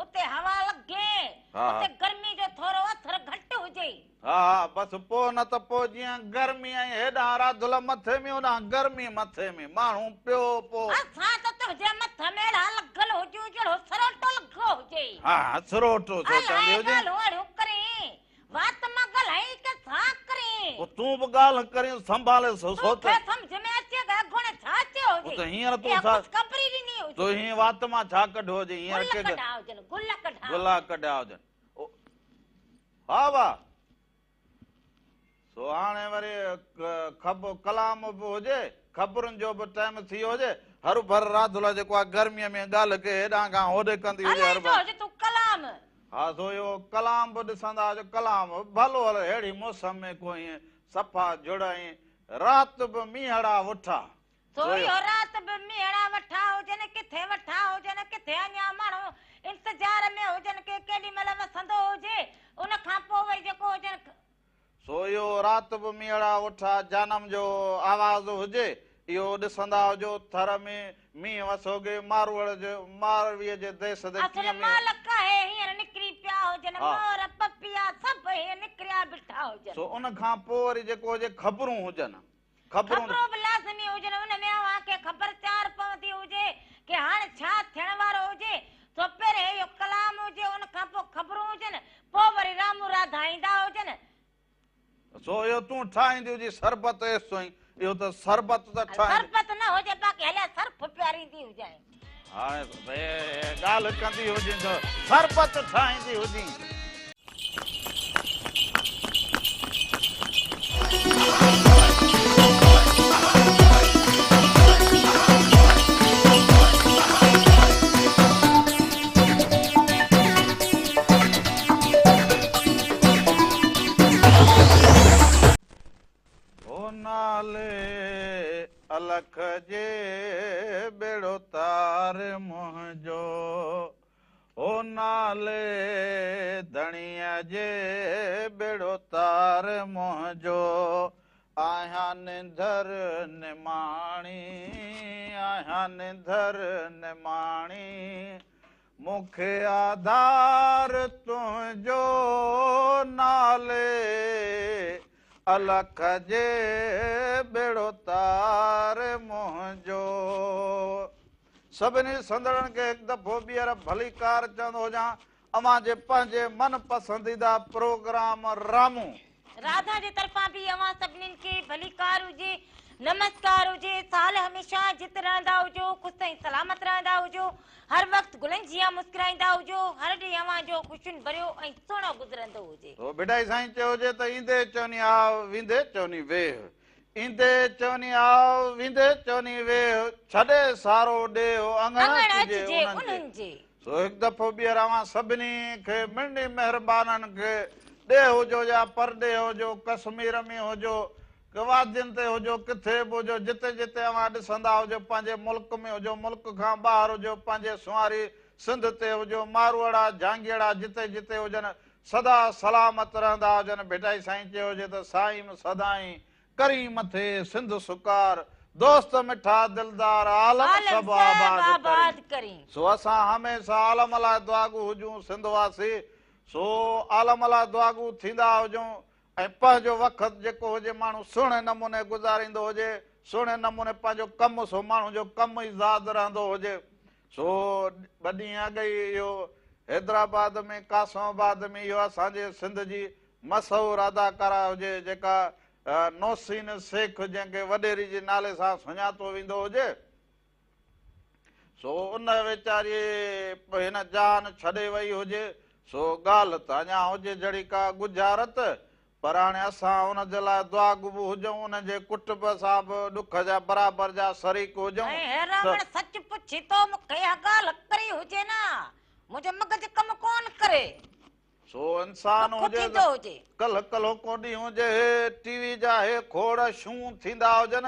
اتي هوا لڳي اتي گرمي جو ٿورو اثر گهٽ هجي. ها ها بس پوء نه ته پوء جيئن گرمي ۽ هيڏانهن راڌل مٿي ۾ هوڏانهن گرمي مٿي ۾ ماڻهو پيو پوء. اسان ته تنهنجي مٿي ۾ اهڙا لڳل هجون جهڙو سروٽو لڳو هجي. ها ها سروٽو سو چوندي الائي هجين. ڳالهيون اهڙيون ڪرين وات مان ڳالهائين ڪي ڇا ڪرين. پوء تون به ڳالهه ڪرين سنڀالي سو سوچ. توکي سمجهه ۾ اچي ته اڳوڻي ڇا چيو هجي. پوء ته هينئر تون اها ڇا. خوشخبري ڏني هجي. تو هين وات مان ڇا ڪڍيو هجي هينئر گل ڪي. ڪڍيا هجن گل ڪڍيا. گلا ڪڍيا هجن. ها وا. سو هاڻي وري خب ڪلام به هجي، خبرن جو به ٽائيم ٿي ويو هجي، هروڀر راڌل جيڪو آ گرميء ۾ ڳالهه کي هيڏانهن کان هوڏي ڪندي هجي هلائيندو هروڀر. هجي تون ڪلام. ها سو اهو ڪلام به ڏسندا هجو ڪلام به ڀلو هل ههڙي موسم ۾ ڪو ائين صفا جڙ ۽ رات به مينهڙا وٺا. سو اهو رات به مينهڙا وٺا هجن، ڪٿي وٺا هجن، ڪٿي اڃا ماڻهو انتظار ۾ هجن ڪي ڪيڏي مهل وسندو هجي، ان کان پوء وري جيڪو هجن. سو اهو رات به مينهڙا وٺا جانم جو آواز هجي، اهو ڏسندا هجو ٿر ۾ مينهن وسوڳي ماروئڙ جي مارويء جي ديس تي اصل ڪيئن مينهن. مال ڪاهي هينئر نڪري پيا هجن، مور، پپيا سڀ هينئر نڪريا بيٺا هجن. سو ان کان پوء وري جيڪو هجي خبرون هجن. خبرون. خبرون به لازمي هجن، ان ۾ اوهان کي خبر چار پوندي هجي ڪي هاڻ ڇا ٿيڻ وارو هجي، سو پهرين اهو ڪلام هجي، ان کان پوء خبرون هجن، پوء وري رامون راڌا ايندا هجن. سو اهو تون ٺاهيندي هجين شربت ايستائين، اهو ته شربت ته ٺاهيندي. شربت نه هجي باقي هليا سرف پياريندي هجانء. هاڻي ڳالهه ڪندي هجين ته شربت ٺاهيندي هجين. او نالي الک جي ٻيڙو تار منهنجو او نالي ڌڻيء جي ٻيڙو تار منهنجو آهيان نڌر نماڻي آهيان نڌر نماڻي مون کي آڌار تنهنجو نالي الک جي ٻيڙو تار منهنجو. سڀني سندڙن کي هڪ دفعو ٻيهر ڀليڪار چوندو هجان اوهان جي پنهنجي من پسنديده پروگرام رامون. راڌا جي طرفان به اوهان سڀنين کي ڀليڪار هجي، نمسڪار هجي، سال هميشه جت رهندا هجو، خوش ۽ سلامت رهندا هجو، هر وقت گلن جيان مسڪرائيندا هجو، هر ڏينهن اوهان جو خوشين ڀريو ۽ سهڻو گذرندو هجي. تو ڀٽائي سائين چيو هجي ته ايندي چوني آء ويندي چوني ويهه، ايندي چوني آء ويندي چوني ويهه، ڇڏي سارو ڏيهه اڱڻ اچجي انهن جي. سو هڪ دفعو ٻيهر اوهان سڀني کي مڙني مهربانن کي ڏيهه هجو يا پرڏيهه هجو، ڪشمير ۾ هجو، ڪه وادين تي هجو، ڪٿي به هجو، جتي جتي اوهان ڏسندا هجو، پنهنجي ملڪ ۾ هجو، ملڪ کان ٻاهر هجو، پنهنجي سنواري سنڌ تي هجو، ماروئڙا، جهانگيئڙا جتي جتي هجن، سدا سلامت رهندا هجن، ڀٽائي سائين چيو هجي ته سائيم سدائين ڪرين مٿي سنڌ سڪار، دوست مٺا دلدار، عالم سڀ آباد ڪرين. سو اسان هميشه عالم لاء دعاگو هجون، سنڌ واسي سو عالم لاء دعاگو ٿيندا هجون ۽ پنهنجو وقت جيڪو هجي ماڻهو سهڻي نموني گذاريندو هجي، سهڻي نموني پنهنجو ڪم سو ماڻهو جو ڪم ئي زاد رهندو هجي. سو ٻه ڏينهن اڳ ئي اهو حيدرآباد ۾ قاسم آباد ۾ اهو اسان جي سنڌ جي مشهور اداڪارا هجي جيڪا نوسين شيخ جنهن کي وڏيري جي نالي سان سڃاتو ويندو هجي سو ان ويچاري هن جهان ڇڏي وئي هجي سو ڳالهه ته اڃا هجي جھڙي ڪا ڳجهارت پر هاڻي اسان ان جي لاء دعاگو به هجون ان جي ڪٽنب سان به ڏک جا برابر جا شريڪ هجون ۽ هي ته. راوڻ سچ پڇين تو مون کي اها ڳالهه ڪري هجي نه منهنجو مغز ڪم ڪونه ڪري. سو انسان ڏک هجي ته ٿيندو هجي. ڪلهه ڪلهوڪو ڏينهن هجي هي ٽي وي جا هي کوڙ شون ٿيندا هجن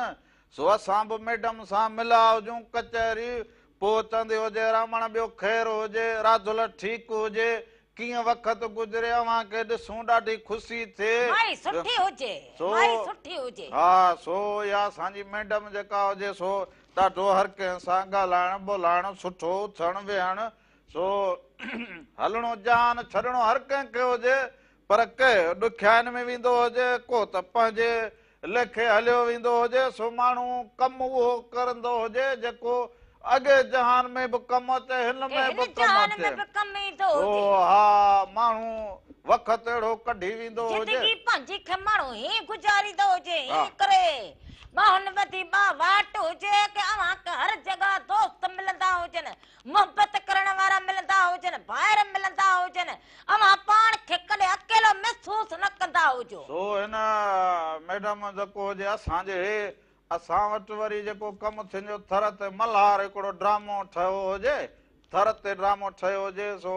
سو اسان به ميڊم سان مليا هجون ڪچهري پوء چوندي هجي رامڻ ٻيو خير هجي راڌل ٺيڪ هجي ڪيئن وقت گذري اوهان کي ڏسون ڏاڍي خوشي ٿئي مائي سٺي هجي سو مائي سٺي هجي. ها سو اها اسان جي ميڊم جيڪا هجي سو ڏاڍو هر ڪنهن سان ڳالهائڻ ٻولهائڻ سٺو اٿڻ ويهڻ سو هلڻو جهان ڇڏڻو هر ڪنهن کي هجي پر ڪنهن ڏکيائين ۾ ويندو هجي، ڪو ته پنهنجي ليکي هليو ويندو هجي، سو ماڻهو ڪم اهو ڪرندو هجي جيڪو اڳئين جهان ۾ به ڪم اچي، هن ۾ به ڪم اچي. سو ها ماڻهو وقت اهڙو ڪڍي ويندو هجي. زندگي پنهنجي کي ماڻهو هيئن گذاريندو هجي، هيئن ڪري ٻانهن ٻڌي ٻا واٽ هجي ڪي اوهان کي هر جڳهه دوست ملندا هجن، محبت ڪرڻ وارا ملندا هجن، ڀائر ملندا هجن، اوهان پاڻ کي ڪڏهن اڪيلو محسوس نه ڪندا هجو. سو هن ميڊم جيڪو هجي اسان جي هي اسان وٽ وري جيڪو ڪم ٿيندو ٿر تي ملهار هڪڙو ڊرامو ٺهيو هجي ٿر تي ڊرامو ٺهيو هجي سو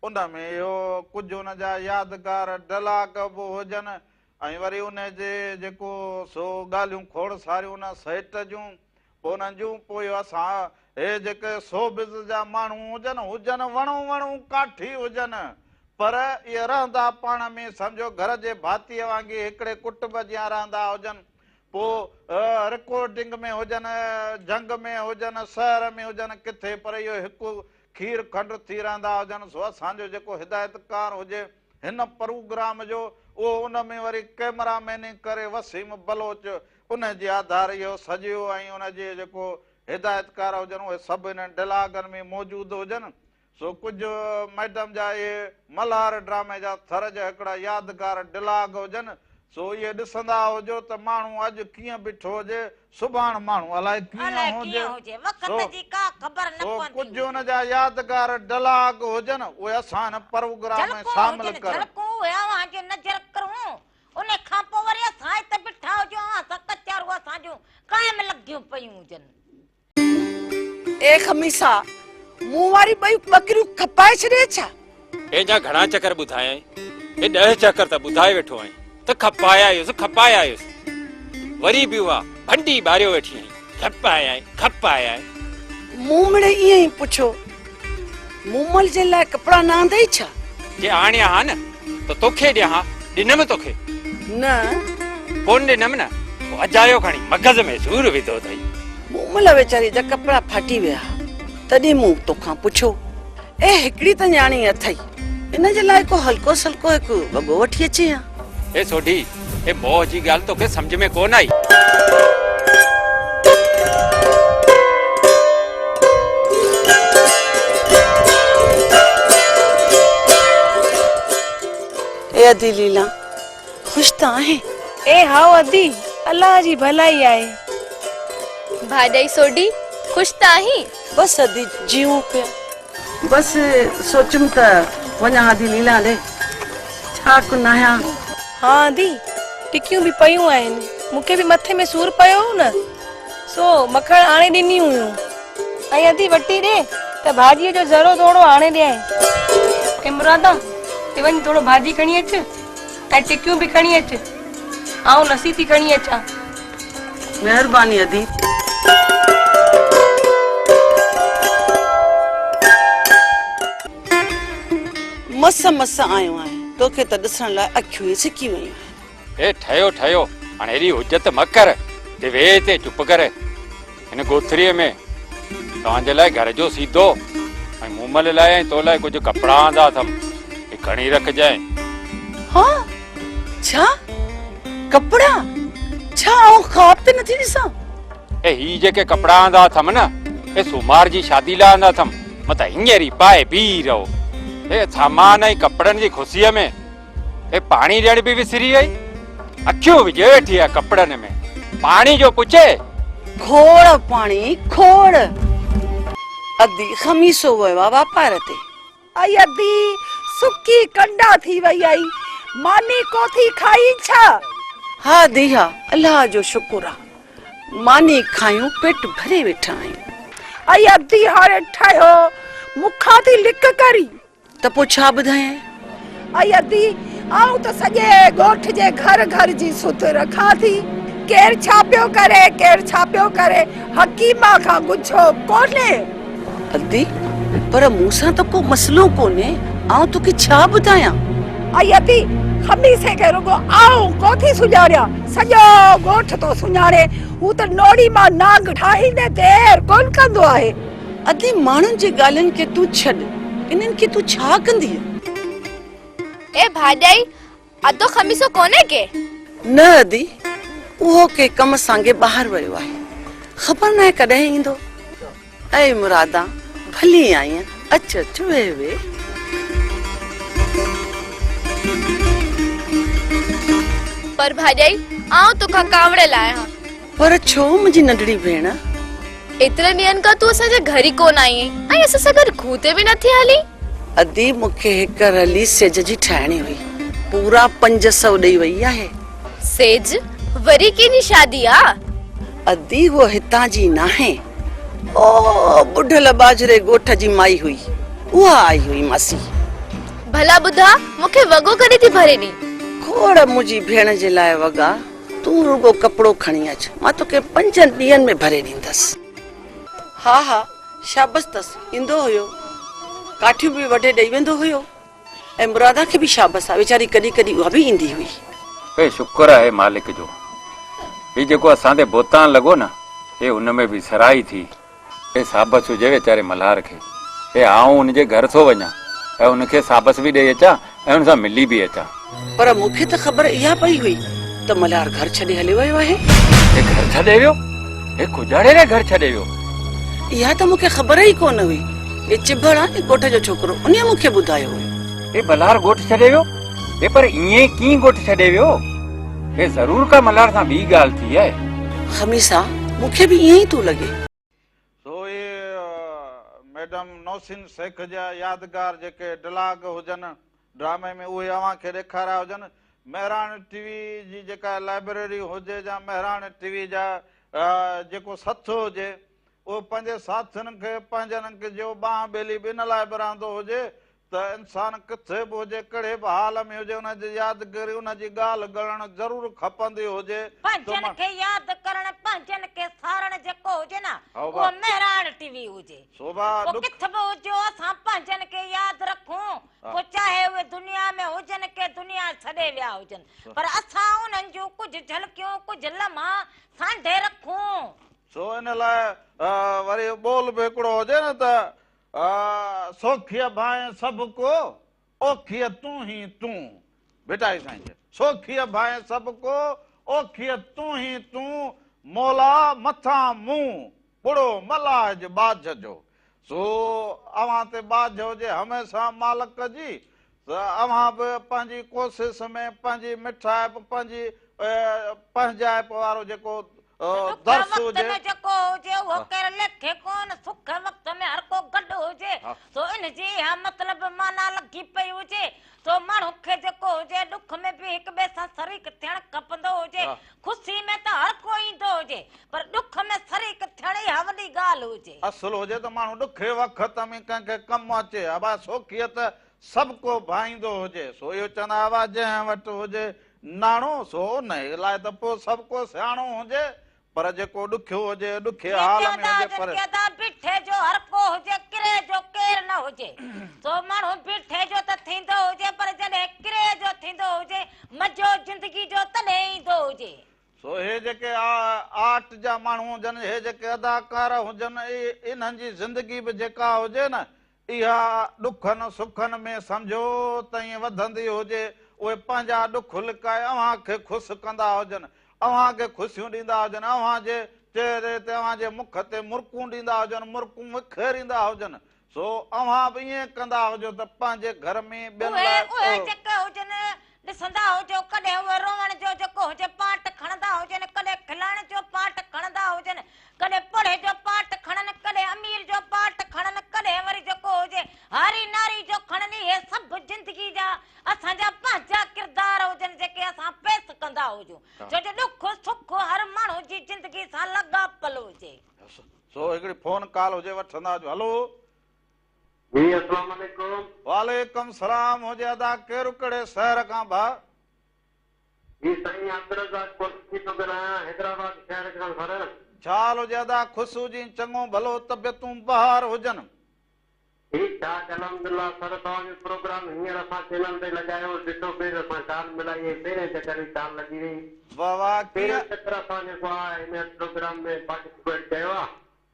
ان ۾ اهو ڪجهه ان جا يادگار ڊلاگ به هجن ۽ وري ان جي جيڪو سو ڳالهيون کوڙ ساريون ان سيٽ جون پوء انهن جون پوء اسان هي جيڪي شوبز جا ماڻهو هجن، هجن وڻو وڻو ڪاٺي هجن، پر اهي رهندا پاڻ ۾ سمجهو گهر جي ڀاتيء وانگي هڪڙي ڪٽنب جيان رهندا هجن، پوء رڪارڊنگ ۾ هجن، جهنگ ۾ هجن، شهر ۾ هجن، ڪٿي پر اهو هڪ کير کنڊ ٿي رهندا هجن، سو اسان جو جيڪو هدايتڪار هجي هن پروگرام جو اهو ان ۾ وري ڪئميرا ميننگ ڪري وسيم بلوچ ان جي آڌار اهو سڄيو ۽ ان جي جيڪو هدايتڪار هجن اهي سڀ انهن ڊلاگن ۾ موجود هجن سو ڪجهه مئڊم جا اهي ملهار ڊرامي جا ٿر جا هڪڙا يادگار ڊلاگ هجن سو اهي ڏسندا هجو ته ماڻهو اڄ ڪيئن بيٺو هجي سڀاڻ ماڻهو الائي ڪيئن هجي سو سو ڪجهه ان جا يادگار ڊلاگ هجن اهي اسان هن پروگرام ۾ شامل ڪرڻ. ان کان پوء وري اسان هت بيٺا هجون اوهان سان ڪچهريون اسان جون قائم لڳيون پيون هجن. اي خميسا! مون واري ٻئي ٻڪريون کپائي ڇڏيئي ڇا؟ اي جا گهڻا چڪر ٻڌايائين، اي ڏهه چڪر ته ٻڌائي ويٺو آهين ته کپائي آيس، کپائي آيس. وري به اها ڀنڊي ٻاريو ويٺي آهين، کپائي آئين، کپائي آئين. مون مڙئي ائين ئي پڇيو. مومل جي لاء ڪپڙا نه آندئي ڇا؟ جي آڻيان ها نه ته توکي ڏيان ها، ڏنم توکي؟ نه. ڪونه ڏنم نه، پوء اجايو کڻي مغز ۾ سور وڌو اٿئي. مومل ويچاريء جا ڪپڙا ڦاٽي ويا ها، تڏهن مون توکان پڇيو. اي هڪڙي ته نياڻي اٿئي، ان جي لاء ڪو هلڪو سلڪو هڪ وڳو وٺي اچين ها. اي سوڍي، اي موهه جي ڳالهه توکي سمجهه ۾ ڪونه آئي. اي ادي ليلا، خوش ته آهين؟ اي هائو ادي، الله جي ڀلائي آهي. ڀاڄائي سوڍي، خوش ته آهين؟ بس ادي، جيئون پيا. بس سوچيم ته وڃان ادي ليلان ڏي، ڇا ڪن آهيان. ها ادي، ٽڪيون به پيون آهن. مون کي به مٿي ۾ سور پيو هو نه، سو مکڻ آڻي ڏنيون هيون. ۽ ادي وٽي ڏي ته ڀاڄيء جو ذرو ٿورو آڻي ڏيانء. اي مرادا، تي وڃ ٿورو ڀاڄي کڻي اچ ۽ ٽڪيون به کڻي اچ. آئون لسي ٿي کڻي اچان. مهرباني ادي. مس مس آيو آهيان، توکي ته ڏسڻ لاء اکيون ئي سڪي ويون آهن. اي ٺهيو ٺهيو، هاڻي ايڏي حجت مه ڪر، تي ويهه هتي چپ ڪري. هن ڳوٿريء ۾ توهان جي لاء گهر جو سيڌو ۽ مومل لاء ۽ تو لاء ڪجهه ڪپڙا آندا اٿم، هي کڻي رکجانء. ها؟ ڇا؟ ڪپڙا؟ ڇا آئون خواب ته نٿي ڏسان؟ اي هي جيڪي ڪپڙا آندا اٿم نه، اي سومار جي شادي لاء آندا اٿم، متان هينئر ئي پائي بيهي رهو. اي سامان ۽ ڪپڙن جي خوشيء ۾ اي پاڻي ڏيڻ به وسري وئي. اکيون وجهي ويٺي آ ڪپڙن ۾، پاڻي جو پڇي. کوڙ پاڻي کوڙ. ادي خميسو ويو آ واپار تي. ائي ادي، سڪي ڪنڊا ٿي وئي آهين، ماني ڪو ٿي کائين ڇا؟ ها ادي ها، الله جو شڪر آ، ماني کايون پيٽ ڀري ويٺا آهيون. ائي ادي هاڻي ٺهيو، مون کان ٿي لڪ ڪرين. ته پوء ڇا ٻڌايانء؟ ائي ادي، آئون ته سڄي ڳوٺ جي گهر گهر جي سڌ رکان ٿي. ڪير ڇا پيو ڪري، ڪير ڇا پيو ڪري، حڪيما کان ڳجهو ڪونهي. ادي، پر مون سان ته ڪو مسئلو ڪونهي، آئون توکي ڇا ٻڌايان؟ ائي ادي، خميسي کي رڳو آئون ڪو ٿي سڃاڻيان، سڄو ڳوٺ ٿو سڃاڻي. هو ته نوڙي مان نانگ ٺاهيندي دير ڪونه ڪندو آهي. ادي ماڻهن جي ڳالهين کي تون ڇڏ، انهن کي تون ڇا ڪندينء؟ اي ڀاڄائي، ادو خميسو ڪونهي ڪي؟ نه ادي، اهو ڪنهن ڪم سانگي ٻاهر ويو آهي. خبر ناهي ڪڏهن ايندو. اي مرادان، ڀلي آئينء، اچ اچ ويهه ويهه. پر ڀاڄائي، آئون توکان ڪاوڙيل آهيان. پر ڇو منهنجي ننڍڙي ڀيڻ؟ ايترن ڏينهن کان تون اسان جي گهر ئي ڪونه آئين آهين ۽ اسان سان گڏ کوهه تي به نٿي هلين. ادي مون کي هڪ رلي سيج جي ٺاهڻي هئي. پورا 500 ڏئي وئي آهي. سيج؟ وري ڪنهن جي شادي آ؟ ادي هوء هتان جي ناهي. او ٻڍل ٻاجهري ڳوٺ جي مائي هئي. اها آئي هئي ماسي. ڀلا ٻڌاء مون کي وڳو ڪڏهن ٿي ڀري ڏين؟ کوڙ منهنجي ڀيڻ جي لاء وڳا. تون رڳو ڪپڙو کڻي اچ، مان توکي پنجن ڏينهن ۾ ڀري ڏيندس. ها ها، شابس تس، ايندو هيو. ڪاٺيون به وڍي ڏئي ويندو هيو. ۽ مرادان کي به شابس آ، ويچاري ڪڏهن ڪڏهن اها به ايندي هئي. اي شڪر آهي مالڪ جو، هي جيڪو اسان تي بهتان لڳو نه، اي ان ۾ به سرهائي ٿي. اي سابس هجي ويچاري ملهار کي. اي آئون ان جي گهر ٿو وڃان ۽ ان کي سابس به ڏئي اچان ۽ ان سان ملي به اچان. پر مون کي ته خبر اها پئي هئي ته ملهار گهر ڇڏي هليو ويو آهي. اي گهر ڇڏي ويو؟ اي ڪجاڙي ري گهر ڇڏي ويو؟ اها ته مون کي خبر ئي ڪونه هئي. اي چڀڙ آ ني ڳوٺ جو ڇوڪرو، انهيء مون کي ٻڌايو هيو. اي ملهار ڳوٺ ڇڏي ويو؟ اي پر ائين ڪيئن ڳوٺ ڇڏي ويو؟ اي ضرور ڪا ملهار سان ٻي ڳالهه ٿي آهي. خميسا، مون کي به ائين ئي ٿو لڳي. سو اهي ميڊم نوسين شيخ جا يادگار جيڪي ڊلاگ هجن ڊرامي ۾ اهي اوهان کي ڏيکاريا هجن. مهراڻ ٽي وي جي جيڪا لائبريري هجي يا مهراڻ ٽي وي جا جيڪو سٿ هجي اهو پنهنجي ساٿين کي پنهنجن جو ٻانهن ٻيلي به ان لاء به رهندو هجي ته انسان ڪٿي به هجي، ڪهڙي به حال ۾ هجي، ان جي يادگيري، ان جي ڳالهه ڳڻڻ ضرور کپندي هجي ته پنهنجن کي ياد ڪرڻ، پنهنجن کي سارڻ جيڪو هجي نه، اهو مهراڻ ٽي وي هجي. پوء ڪٿ به هجو، اسان پنهنجن کي ياد رکون، پوء چاهي اهي دنيا ۾ هجن ڪي دنيا ڇڏي ويا هجن، پر اسان انهن جون ڪجهه جهلڪيون، ڪجهه لمحا سانڍي رکون. سو ان لاء وري ٻول به هڪڙو هجي نه ته سوکيء ڀانئين سڀ ڪو، اوکيء تون هين تون. ڀٽائي سائين چيو، سوکيء ڀانئين سڀ ڪو، اوکيء تون هين تون، مولا مٿان مون، ٻڙو ملاحج ٻاجهه جو. سو اوهان تي ٻاجهه هجي هميشه مالڪ جي، ته اوهان به پنهنجي ڪوشش ۾ پنهنجي مٺائپ، پنهنجي پنهنجائپ وارو جيڪو ڏک درس وقت هجي. ۾ جيڪو هجي اهو ڪير ليکي ڪونه، سک وقت ۾ هر ڪو گڏ هجي سو ان جي اها مطلب معنيٰ لڳي پئي هجي سو ماڻهو کي جيڪو هجي ڏک ۾ به هڪ ٻئي سان شريڪ ٿيڻ کپندو هجي، خوشي ۾ ته هر ڪو ايندو هجي پر ڏک ۾ شريڪ ٿيڻ اها وڏي ڳالهه هجي. اصل هجي ته ماڻهو ڏکي وقت ۾ ڪنهن کي ڪم اچي ابا سوکيء ته سڀ ڪو ڀائيندو هجي سو اهو چوندا هئا جنهن وٽ هجي ناڻو سو انهيء لاء ته پوء سڀ ڪو سياڻو هجي، پر جيڪو ڏکيو هجي، ڏکي حال ۾ هجي، پر. ڪي ته بيٺي جو هر ڪو هجي، ڪري جو ڪير نه هجي. سو ماڻهو بيٺي جو ته ٿيندو هجي، پر جڏهن ڪري جو ٿيندو هجي، مزو زندگي جو تڏهن ايندو هجي. سو هي جيڪي آرٽ جا ماڻهو هجن، هي جيڪي اداڪار هجن، انهن جي زندگي به جيڪا هجي نه، اها ڏکن سکن ۾ سمجهو ته ائين وڌندي هجي، اهي پنهنجا ڏک لڪائي اوهان کي خوش ڪندا هجن، اوهان کي خوشيون ڏيندا هجن، اوهان جي چهري تي اوهان جي مک تي مرڪون ڏيندا هجن، مرڪون وکيريندا هجن، سو اوهان به ائين ڪندا هجو ته پنهنجي گهر ۾ ٻين اهي لاء اهي جيڪي هجن ڏسندا هجو، ڪڏهن اهي روئڻ جو جيڪو هجي پاٽ کڻندا هجن، ڪڏهن کلڻ جو پاٽ کڻندا هجن، ڪڏهن پوڙهي جو پاٽ کڻن، ڪڏهن امير جو پاٽ کڻن، ڪڏهن وري جيڪو هجي هاري ناري جو کڻن، اهي سڀ زندگي جا اسان جا پنهنجا ڪردار هجن جيڪي اسان پيس ڪندا هجون، ڇو جو ڏک سک هر ماڻهو جي زندگي سان لاڳاپيل هجي. سو هڪڙي فون ڪال هجي وٺندا هجو. هلو. جي اسلام عليڪم. وعليڪم سلام هجي ادا ڪير ڪهڙي شهر کان ڀاء. جي سائين عبدالرزاق قريشي ٿو ڳالهايان حيدرآباد شهر کان سر. ڇا حال هجي ادا خوش هجين چڱو ڀلو طبيعتون بهار هجن. ٺيڪ ٺاڪ الحمدالله سر توهان جو پروگرام هينئر اسان چينل تي لڳايو ڏٺو پير اسان ڪال ملائي ۽ پهرين چڪر ئي ڪال لڳي وئي واه واه پهريون ڪيئن. چڪر اسان جيڪو آ هن پروگرام ۾ پارٽيسپيٽ ڪيو آ.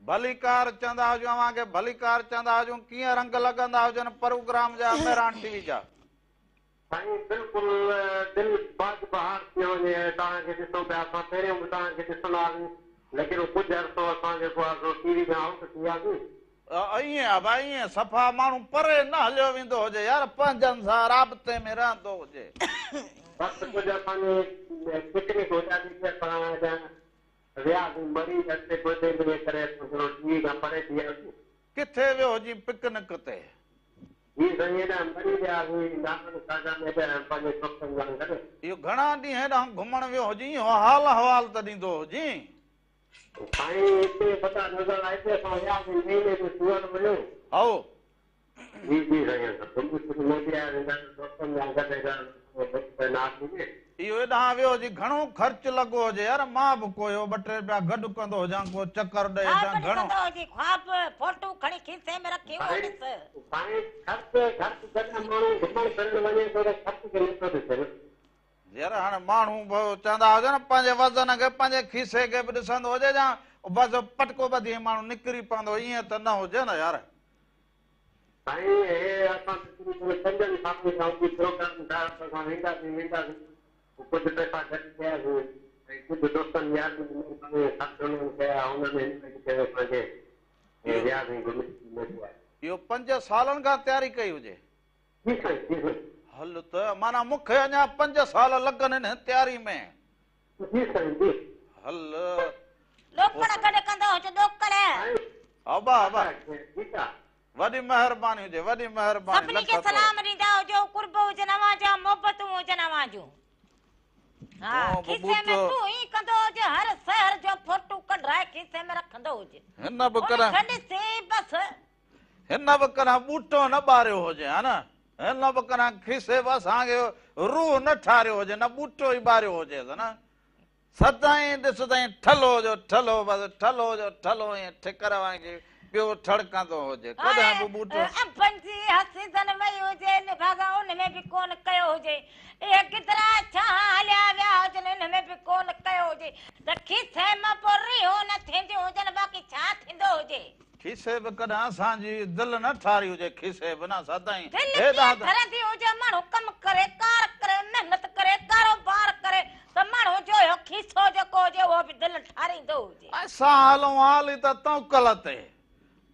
ڀليڪار چوندا هجون اوهان کي ڀليڪار چوندا هجون ڪيئن رنگ لڳندا هجن پروگرام جا مهراڻ ٽي وي جا. سائين بلڪل دل باغ بهار ٿي وڃي ۽ توهان کي ڏسون پيا اسان پهريون به توهان کي ڏسندا هئاسين ليڪن ڪجهه عرصو اسان جيڪو آهي سو ٽي وي کان آئوٽ ٿي وياسين. ائين آ ڀائي ائين صفا ماڻهو پري نه هليو ويندو هجي يار پنهنجن سان رابطي ۾ رهندو هجي. بس ڪجهه اسان جي پڪنڪ هجا ٿي اسان هيڏانهن وياسين مري اڳتي پوئتي انهيء ڪري اسان ٿورو ٽي وي کان پري ٿي وياسين. ڪٿي ويو هجين پڪنڪ تي؟ جي سائين هيڏانهن مري وياسين نانن ساگا ۾ هيڏانهن پنهنجي دوستن سان گڏ. اهو گهڻا ڏينهن هيڏانهن گهمڻ ويو هجين اهو حال احوال ته ڏيندو هجين. سائين هتي وڏا نظارا هتي اسان وياسين مهيني جو سوئر مليو. هائو. جي جي سائين اسان گهمي ڦري موٽي آياسين ڏاڍو دوستن سان گڏ هيڏانهن ۾ اهو هيڏانهن ويو هجي گهڻو خرچ لڳو هجي يار مان به ڪو اهو ٻه ٽي رپيا گڏ ڪندو هجان ڪو چڪر ڏئي خواب اچان گهڻو. ڏسندو هجي خواب فوٽو کڻي کيسي ۾ رکي اهو سائين ڏس. سائين خرچ خرچ جڏهن ماڻهو گهمڻ ڦرڻ وڃي ٿو ته خرچ کي نٿو ڏسي نه. يار هاڻي ماڻهو به چوندا هجن نه پنهنجي وزن کي پنهنجي کيسي کي به ڏسندو هجي يا بس پٽڪو ٻڌي ماڻهو نڪري پوندو ائين ته نه هجي نه يار. سائين هي اسان تقريبن پنجن سالن کان اڳي پروگرام ٺاهيو ته اسان وينداسين وينداسين پوء ڪجهه پئسا گڏ ڪياسين ۽ ڪجهه دوستن يارن جي مهرباني ۽ خرچ انهن ڪيا انهن انوائيٽ ڪيو اسان کي ۽ وياسين گهمي ڦري موٽي آياسين. اهو پنج سالن کان تياري ڪئي هجي. جي سائين جي سائين. هل ته معنيٰ مون کي اڃا پنج سال لڳن هن تياري ۾. جي سائين جي. هل. ڏوڪڙ گڏ ڪندو هج ڏوڪڙ. ابا ابا وڏي مهرباني هجي وڏي مهرباني سڀني کي سلام ڏيندا هجو قرب هجن اوهان جا محبتون هجن اوهان جون. ها کيسي ۾ تون ائين ڪندو هج هر شهر جو فوٽو ڪڍرائي کيسي ۾ رکندو هج. هن به ڪڏهن ان کي ڏسي بس. هن به ڪڏهن ٻوٽو نه ٻاريو هجي ها نه هن به ڪڏهن کيسي به اسان کي روح نه ٺاريو هجي نه ٻوٽو ئي ٻاريو هجيس نه. سدائين ڏس ته ائين ٺلهو جو ٺلهو بس ٺلهو جو ٺلهو ائين ٺڪر وانگي پيو ٺڙڪندو هجي. ڪڏهن به ٻوٽو. انبن جي اها سيزن وئي هجي نڀاڳا ان ۾ به ڪونه ڪيو هجي. اهي گدرا ڇانهان هليا ويا هجن ان ۾ به ڪونه ڪيو هجي ته کيسي مان پوء ريهون نه ٿينديون هجن باقي ڇا ٿيندو هجي. کيسي به ڪڏهن اسان جي دل نه ٺاري هجي کيسي به نه سدائين دل ڪيئن ٺرندي هجي ماڻهو ڪم ڪري ڪار ڪري محنت ڪري ڪاروبار ڪري ته ماڻهو جو اهو کيسو جيڪو هجي اهو به دل ٺاريندو هجي. اسان هلون حالي ته تونڪل تي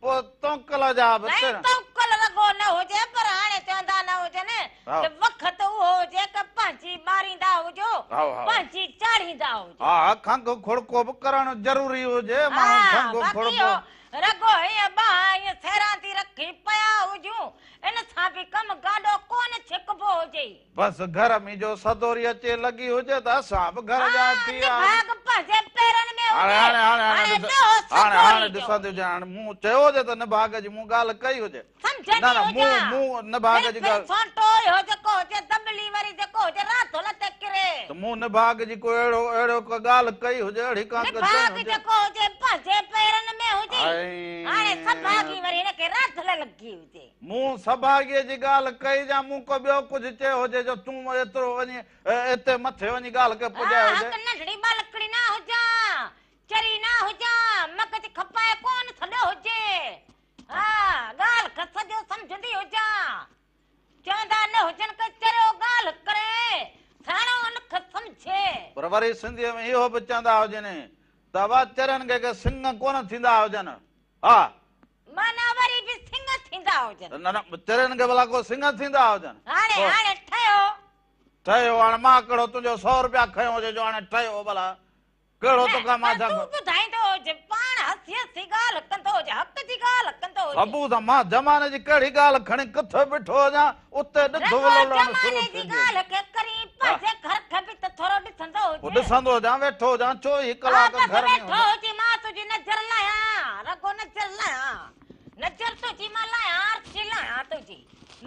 پوء تونڪل جا به سائين تونڪل رڳو نه هجي پر هاڻي چوندا نه هجن ته وقت اهو هجي ته پنهنجي ٻاريندا هجو پنهنجي چاڙهيندا هجو. ها کنگهه کڙڪو به ڪرڻ ضروري هجي ماڻهو کنگهه کڙڪو. رڳو هيئن ٻانهن ائين سيراندي رکي پيا هجون، ان سان به ڪم گاڏو ڪونه ڇڪبو هجي. بس گهر ۾ جو سدوري اچي لڳي هجي ته اسان به گهر جا ٿي آ. نڀاڳ پنهنجي پيرن ۾ هجي، هاڻي ڏوهه هاڻي هاڻي سدوري جو. ڏسندي هجي، هاڻي مون چيو هجي ته نڀاڳ جي مون ڳالهه ڪئي هجي. سمجهندي نه نه مون هجان. مون نڀاڳ ڦر جي ڦر ڳالهه. سونٽو اهو جيڪو هجي دٻلي وري جيڪو هجي راڌل تي ڪري. ته مون نڀاڳ جي ڪو اهڙو اهڙو ڪا ڳالهه ڪئي هجي اهڙي ڪا ڪا چئي نڀاڳ هجي. جيڪو هجي پنهنجي پيرن ۾ هجي. هاڻي سڀاڳي وري هن کي راڌل لڳي هجي. مون سڀاڳيء جي ڳالهه ڪئي يا مون ڪو ٻيو ڪجهه چيو هجي جو تون ايترو وڃي اتي مٿي وڃي ڳالهه کي پڄائي ها هجي. هڪ ننڍڙي ٻالڪڙي نه هجان، چري نه هجان، مغز کپائي ڪونه ڇڏيو هجي. ها، ڳالهه کي سڄو سمجهندي هجان. چوندا نه هجن ته چريو ڳالهه ڪري، سياڻو ان کي سمجهي. پر وري سنڌيء ۾ اهو به چوندا هجن ته ابا چرين کي ڪي سڱ ڪونه ٿيندا هجن. ها. معنيٰ وري به سڱ ٿيندا هجن. نه نه، چرين کي ڀلا ڪو سڱ ٿيندا هجن. هاڻي هاڻي ٺهيو. ٺهيو، هاڻي مان ڪهڙو تنهنجو سئو رپيا کنيو هجي جو هاڻي ٺهيو ڀلا. ڪهڙو توکان مان ڇا تون ٻڌائيندو هج، پاڻ هسي هسي ڳالهه ڪندو هج، حق جي ڳالهه ڪندو هج. ابو ته مان زماني جي ڪهڙي ڳالهه کڻي ڪٿي بيٺو هجان، اتي ڏڌ رڳو ولوڙڻ شروع زماني جي ٿيندي. ڳالهه کي ڪرين، پنهنجي گهر کي به ته ٿورو ڏسندو هج. پوء ڏسندو هجان، ويٺو هجان، 24 ها ڪلاڪ بس گهر ۾ ويٺو هجان. هجين، مان تنهنجي نظر لاهيان، رڳو نظر لاهيان، نظر تنهنجي مان لاهيان، آرسي لاهيان تنهنجي،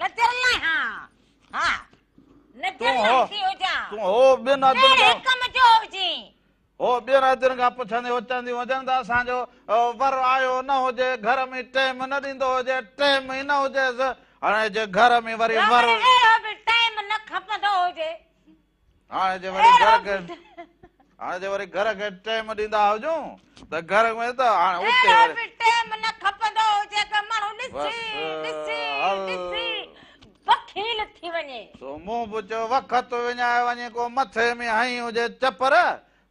نظر لاهيان، ها. تون هو تون هو ٻين ادين کان ڪم جو هجين. هو ٻين ادين کان پڇندي چونديون هجن ته اسان جو ور آيو نه هجي گهر ۾ ٽيم نه ڏيندو هجي ٽيم ئي نه هجيس هاڻي جي گهر ۾ وري ور اهڙو به ٽيم نه کپندو هجي. هاڻي جي وري گهر کي هاڻي جي وري گهر کي ٽيم ڏيندا هجون ته گهر ۾ ته هاڻي اتي اهڙو وري به ٽيم نه کپندو هجي ته ماڻهو ڏسي ڏسي ڏسي. بخيل ٿي وڃي. سو مون به چيو وقت وڃائي وڃي ڪو مٿي ۾ هنئي هجي چپر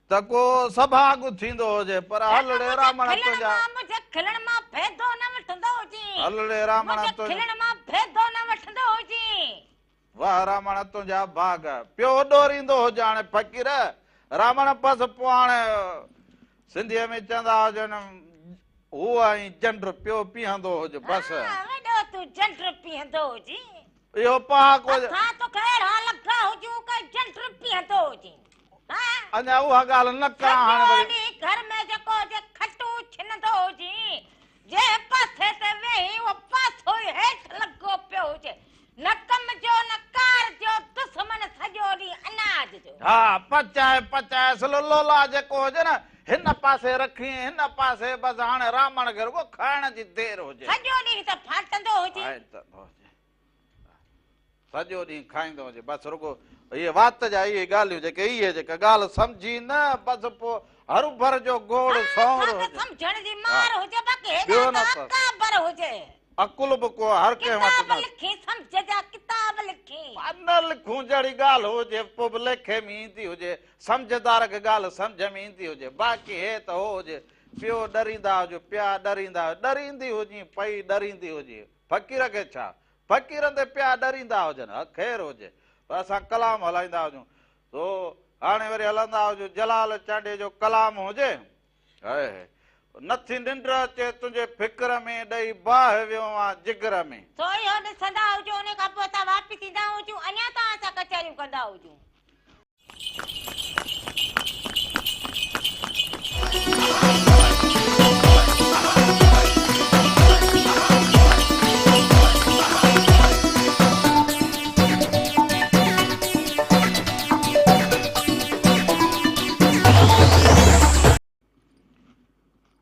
ته ڪو سڀاڳ ٿيندو هجي پر هلڙي رامڻ تنهنجا. منهنجي کلڻ مان ڦيدو نه وٺندو هجين. هلڙي رامڻ منهنجي کلڻ مان ڦيدو نه وٺندو هجين. واهه رامڻ تنهنجا ڀاڳ. پيو ڏوريندو هجاڻ فقير رامڻ بس پوء هاڻي سنڌيء ۾ چوندا هجن هو ۽ جنڊ پيو پيهندو هج بس. ها وڏو تون جنڊ پيهندو هجين. اهو پهاڪو. اسان توکي اهڙا لڳا هجون ڪي جنڊ پيهندو هجين. ها. اڃا اها ڳالهه نه ڪران هاڻي وري. سڄو ڏينهن گهر ۾ جيڪو هجي کٽون ڇنندو هجين. جنهن پاسي تي ويهين اهو پاسو ئي هيٺ لڳو پيو هجي. نه ڪم جو نه ڪار جو دشمن سڄو ڏينهن اناج جو. ها پچائي پچائي اصل لولا جيڪو هجي نه هن پاسي رکين هن پاسي بس هاڻي رامڻ کي رڳو کائڻ جي دير هجي. سڄو ڏينهن ته ڦاٽندو هجي. سڄو ڏينهن کائيندو هجي بس رڳو اهي وات جا اهي ڳالهيون جيڪي اهي جيڪا ڳالهه سمجهي نه بس پوء هروڀر جو گوڙ سنور هجي. سمجهڻ جي مار هجي باقي هيڏا ته اڪابر هجي. عقل به ڪو هر ڪنهن وٽ نه. ڪتاب لکي سمجهه جا ڪتاب لکي. نه لکون جهڙي ڳالهه هجي پوء به ليکي ۾ ايندي هجي سمجهدار کي ڳالهه سمجهه ۾ ايندي هجي باقي هي ته هو هجي پيو ڏريندا هجو پيا ڏريندا هجو ڏريندي هجين پئي ڏريندي هجي فقير کي ڇا فقيرن تي پيا ڏريندا هجن ها خير هجي پر اسان ڪلام هلائيندا هجون سو هاڻي وري هلندا هجون جلال چانڊيي جو ڪلام هجي هاء هاء نٿي ننڊ اچي تنهنجي فڪر ۾ ڏئي باهه ويو آن جگر ۾. سو اهو ڏسندا هجون ان کان پوء اسان واپس ايندا هجون اڃا توهان سان ڪچهريون ڪندا هجون.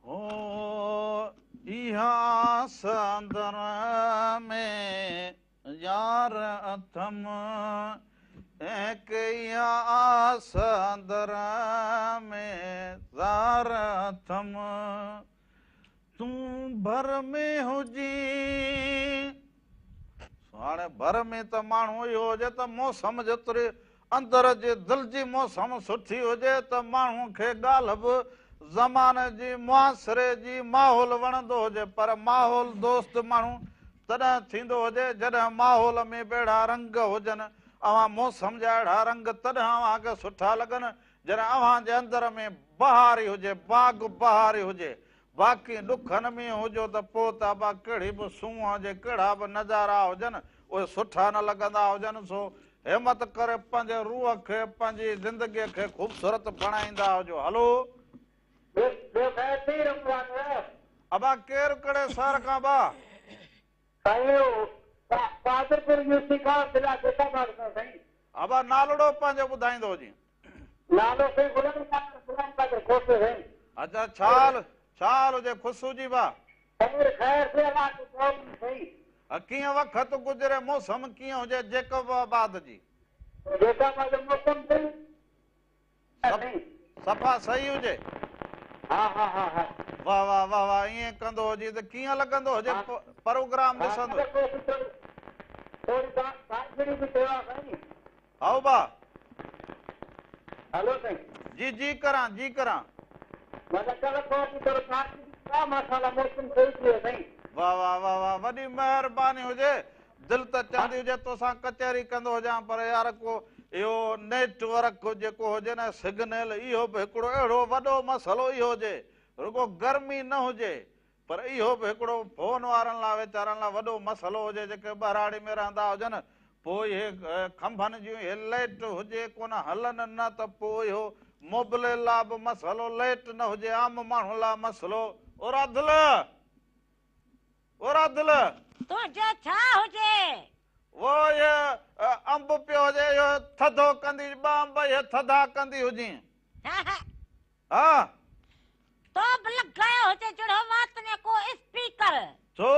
هو اها سندر ۾ يار اٿم ۽ اها آس اندر ۾ زار اٿم تون ڀر ۾ هجين. هاڻي ڀر ۾ ته ماڻهو اهو هجي ته موسم جيتري اندر جي دل جي موسم سٺي هجي ته ماڻهو کي ڳالهه به زماني جي معاشري جي ماحول وڻندو هجي پر ماحول دوست ماڻهو تڏهن ٿيندو هجي جڏهن ماحول ۾ به اهڙا رنگ هجن اوهان موسم جا اهڙا رنگ تڏهن اوهان کي سٺا لڳن جڏهن اوهان جي اندر ۾ بهاري هجي باغ بهاري هجي باقي ڏکن ۾ هجو ته پوء ته ابا ڪهڙي به سونهن هجي، ڪهڙا به نظارا هجن، اهي سٺا نه لڳندا هجن، سو همت ڪري پنهنجي روح کي، پنهنجي زندگيء کي خوبصورت بڻائيندا هجو. هلو. ٻيو خير ٿي رمضان جو. ابا ڪير ڪهڙي شهر کان با؟ سائين اهو قادرپور يوسي کان ضلع جيڪب آباد کان سائين. ابا نالڙو پنهنجو ٻڌائيندو هجين. نالو سائين غلام قادر غلام قادر کوسو سائين. اچا ڇا حال ڇا حال هجي خوش هجين ڀا. خير خير سي الله جو قول سائين. ڪيئن وقت گذري موسم ڪيئن هجي جيڪب آباد جي. جيڪب آباد جو موسم سائين. صفا صحيح هجي. ها ها ها ها. واه واه واه واه ائين ڪندو هجي ته ڪيئن لڳندو هجي پروگرام ڏسندو. هائو با. هلو سائين. جي جي ڪران جي ڪران. واه واه واه واه وڏي مهرباني هجي دل ته چوندي هجي توسان ڪچهري ڪندو هجان پر يار ڪو اهو نيٽ ورڪ جيڪو هجي نه سگنل اهو به هڪڙو اهڙو وڏو مسئلو اهو هجي رڳو گرمي نه هجي پر اهو به هڪڙو فون وارن لاء ويچارن لاء وڏو مسئلو هجي جيڪي ٻهراڙي ۾ رهندا هجن پوء اهي کنڀن جون اهي لئٽ هجي ڪونه هلن نه ته پوء اهو موبلي لاء به مسئلو لئٽ نه هجي عام ماڻهو لاء مسئلو او راڌل! او راڌل! تنهنجو ڇا هجي؟ وو اهي انب پيو هجي اهو ٿڌو ڪندي ٻه انب اهي ٿڌا ڪندي هجين. ها. تو به لڳايو هجي جهڙو وات ۾ ڪو اسپيڪر. ڇو؟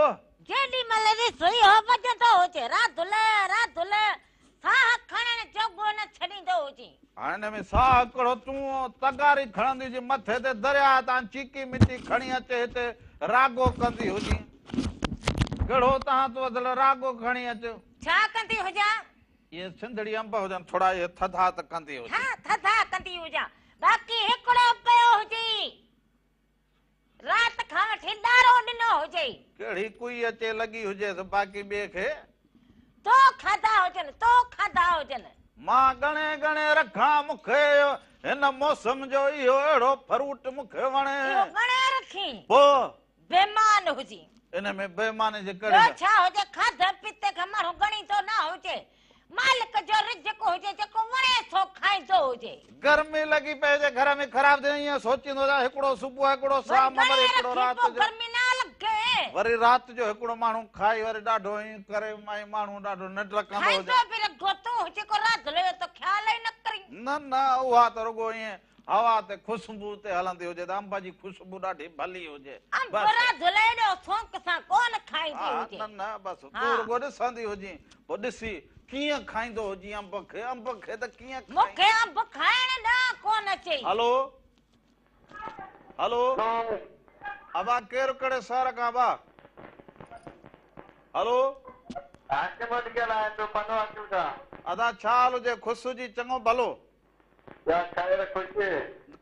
جيڏي مهل ڏس اهو وڄندو هجي راڌل راڌل ساهه کڻڻ جوڳو نه ڇڏيندو هجين. هاڻي ان ۾ ساهه ڪهڙو تون تغاري کڻندي هجين مٿي تي درياهه تان چيڪي مٽي کڻي اچي هتي راڳو ڪندي هجين. ڪهڙو تان تون اصل راڳو کڻي اچ. ڇا ڪندي هجان؟ اهي سنڌڙي انب هجن ٿورا اهي ٿڌا ته ڪندي هجي. ها ٿڌا ڪندي هجان باقي هڪڙو پيو هجئي رات کان وٺي ڏارو ڏنو هجئي. ڪهڙي ڪوئي اچي لڳي هجيس باقي ٻئي کي. تو کاڌا هجن تو کاڌا هجن. مان ڳڻي ڳڻي رکان مون کي هن موسم جو اهو اهڙو فروٽ مون کي وڻي. اهو ڳڻي رکين. پوء. بيمان هجين. ان ۾ بيماني جي ڪهڙي ٻيو ڳالهه. ڇا هجي کاڌي پيتي کي ماڻهو ڳڻيندو نه هجي. مالڪ جو رزق هجي جيڪو وڻي سو کائيندو هجي. گرمي لڳي پئي هجي گهر ۾ خراب ٿي ائين سوچيندو هجان هڪڙو صبح هڪڙو وري شام وري ڳڻي هڪڙو رکين رات پوء جو. گرمي نه لڳي. وري رات جو هڪڙو ماڻهو کائي وري ڏاڍو ائين ڪري ۽ ماڻهو ڏاڍو ننڊ ڪندو هجي. کائيندو به رڳو تون هجي ڪو راڌلي جو ته خيال ئي نه ڪرين. نه نه اها ته رڳو ائين هوا تي خوشبو تي هلندي هجي ته انب جي خوشبو ڏاڍي ڀلي هجي. انب بس. راڌل ايڏو سونڪ سان ڪونه کائيندي ها هجي. نه نه بس تون ها. رڳو ڏسندي هجين پوء ڏسي ڪيئن کائيندو هجين انب کي انب کي ته ڪيئن مون کائين. کي انب کائڻ ڏانهن ڪونه اچي. هلو هلو ابا ڪير ڪهڙي شهر کان ابا هلو. حاڪم وٽ ڳالهايان پيو پنو حاڪم کان. ادا ڇا حال هجي خوش هجي چڱو ڀلو. يا خير خوش.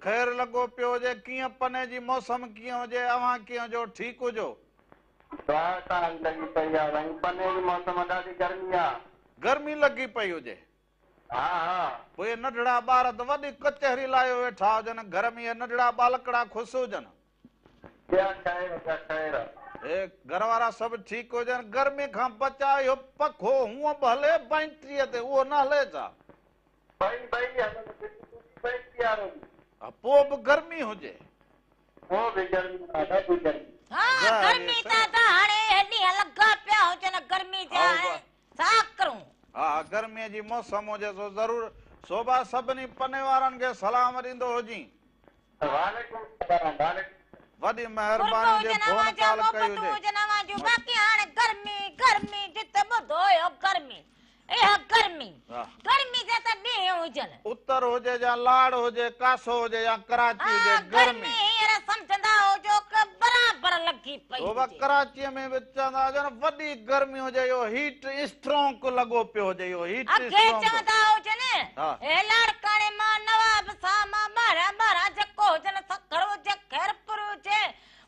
خير لڳو پيو هجي ڪيئن پني جي موسم ڪيئن هجي اوهان ڪيئن هجو ٺيڪ هجو. دعا تان لڳي پئي آ سائين پني جي موسم ڏاڍي گرمي آ. گرمي لڳي پئي هجي. ها ها. پوء اهي ننڍڙا ٻار ته وڏي ڪچهري لايو ويٺا هجن گهر ۾ اهي ننڍڙا ٻالڪڙا خوش هجن. ٻيا خير ٻيا خير. اهي گهر وارا سڀ ٺيڪ هجن گرمي کان بچاء اهو پکو هونء به هلي بينٽريء تي اهو نه هلي ڇا. ٻئي ٻئي هلن بجلي جي ٻئي پيارو جي. ها پوء به گرمي هجي. پوء به گرمي ها ڏاڍي گرمي. ها گرمي ته ادا هاڻي اهي ڏينهن لڳا پيا هجن گرمي جا هاڻي ڇا ڪرون. ها گرمي جي موسم هجي سو ضرور سوڀا سڀني پني وارن کي سلام ڏيندو هجين. وعليڪم السلام وعليڪم. وڏي قرب مهرباني هجي هجن فون اوهان جا ڪال ڪئي محبتون هجي. هجن اوهان جون باقي هاڻي گرمي گرمي جت ٻڌو اهو گرمي اها گرمي گرمي جا ته ڏينهن هجن. اتر هجي يا لاڙ هجي ڪاسو هجي يا ڪراچي هجي ها گرمي. گرمي هينئر سمجهندا هجو ڪه برابر لڳي پئي بابا هجي. ڪراچيء ۾ به چوندا هجن وڏي گرمي هجي اهو هيٽ اسٽروڪ لڳو پيو هجي اهو هيٽ اڳي اسٽروڪ. چوندا هجن ها. هي لاڙڪاڻي مان نواب شاهه مان ٻاهران ٻاهران جيڪو هجن سکر هجي خيرپور هجي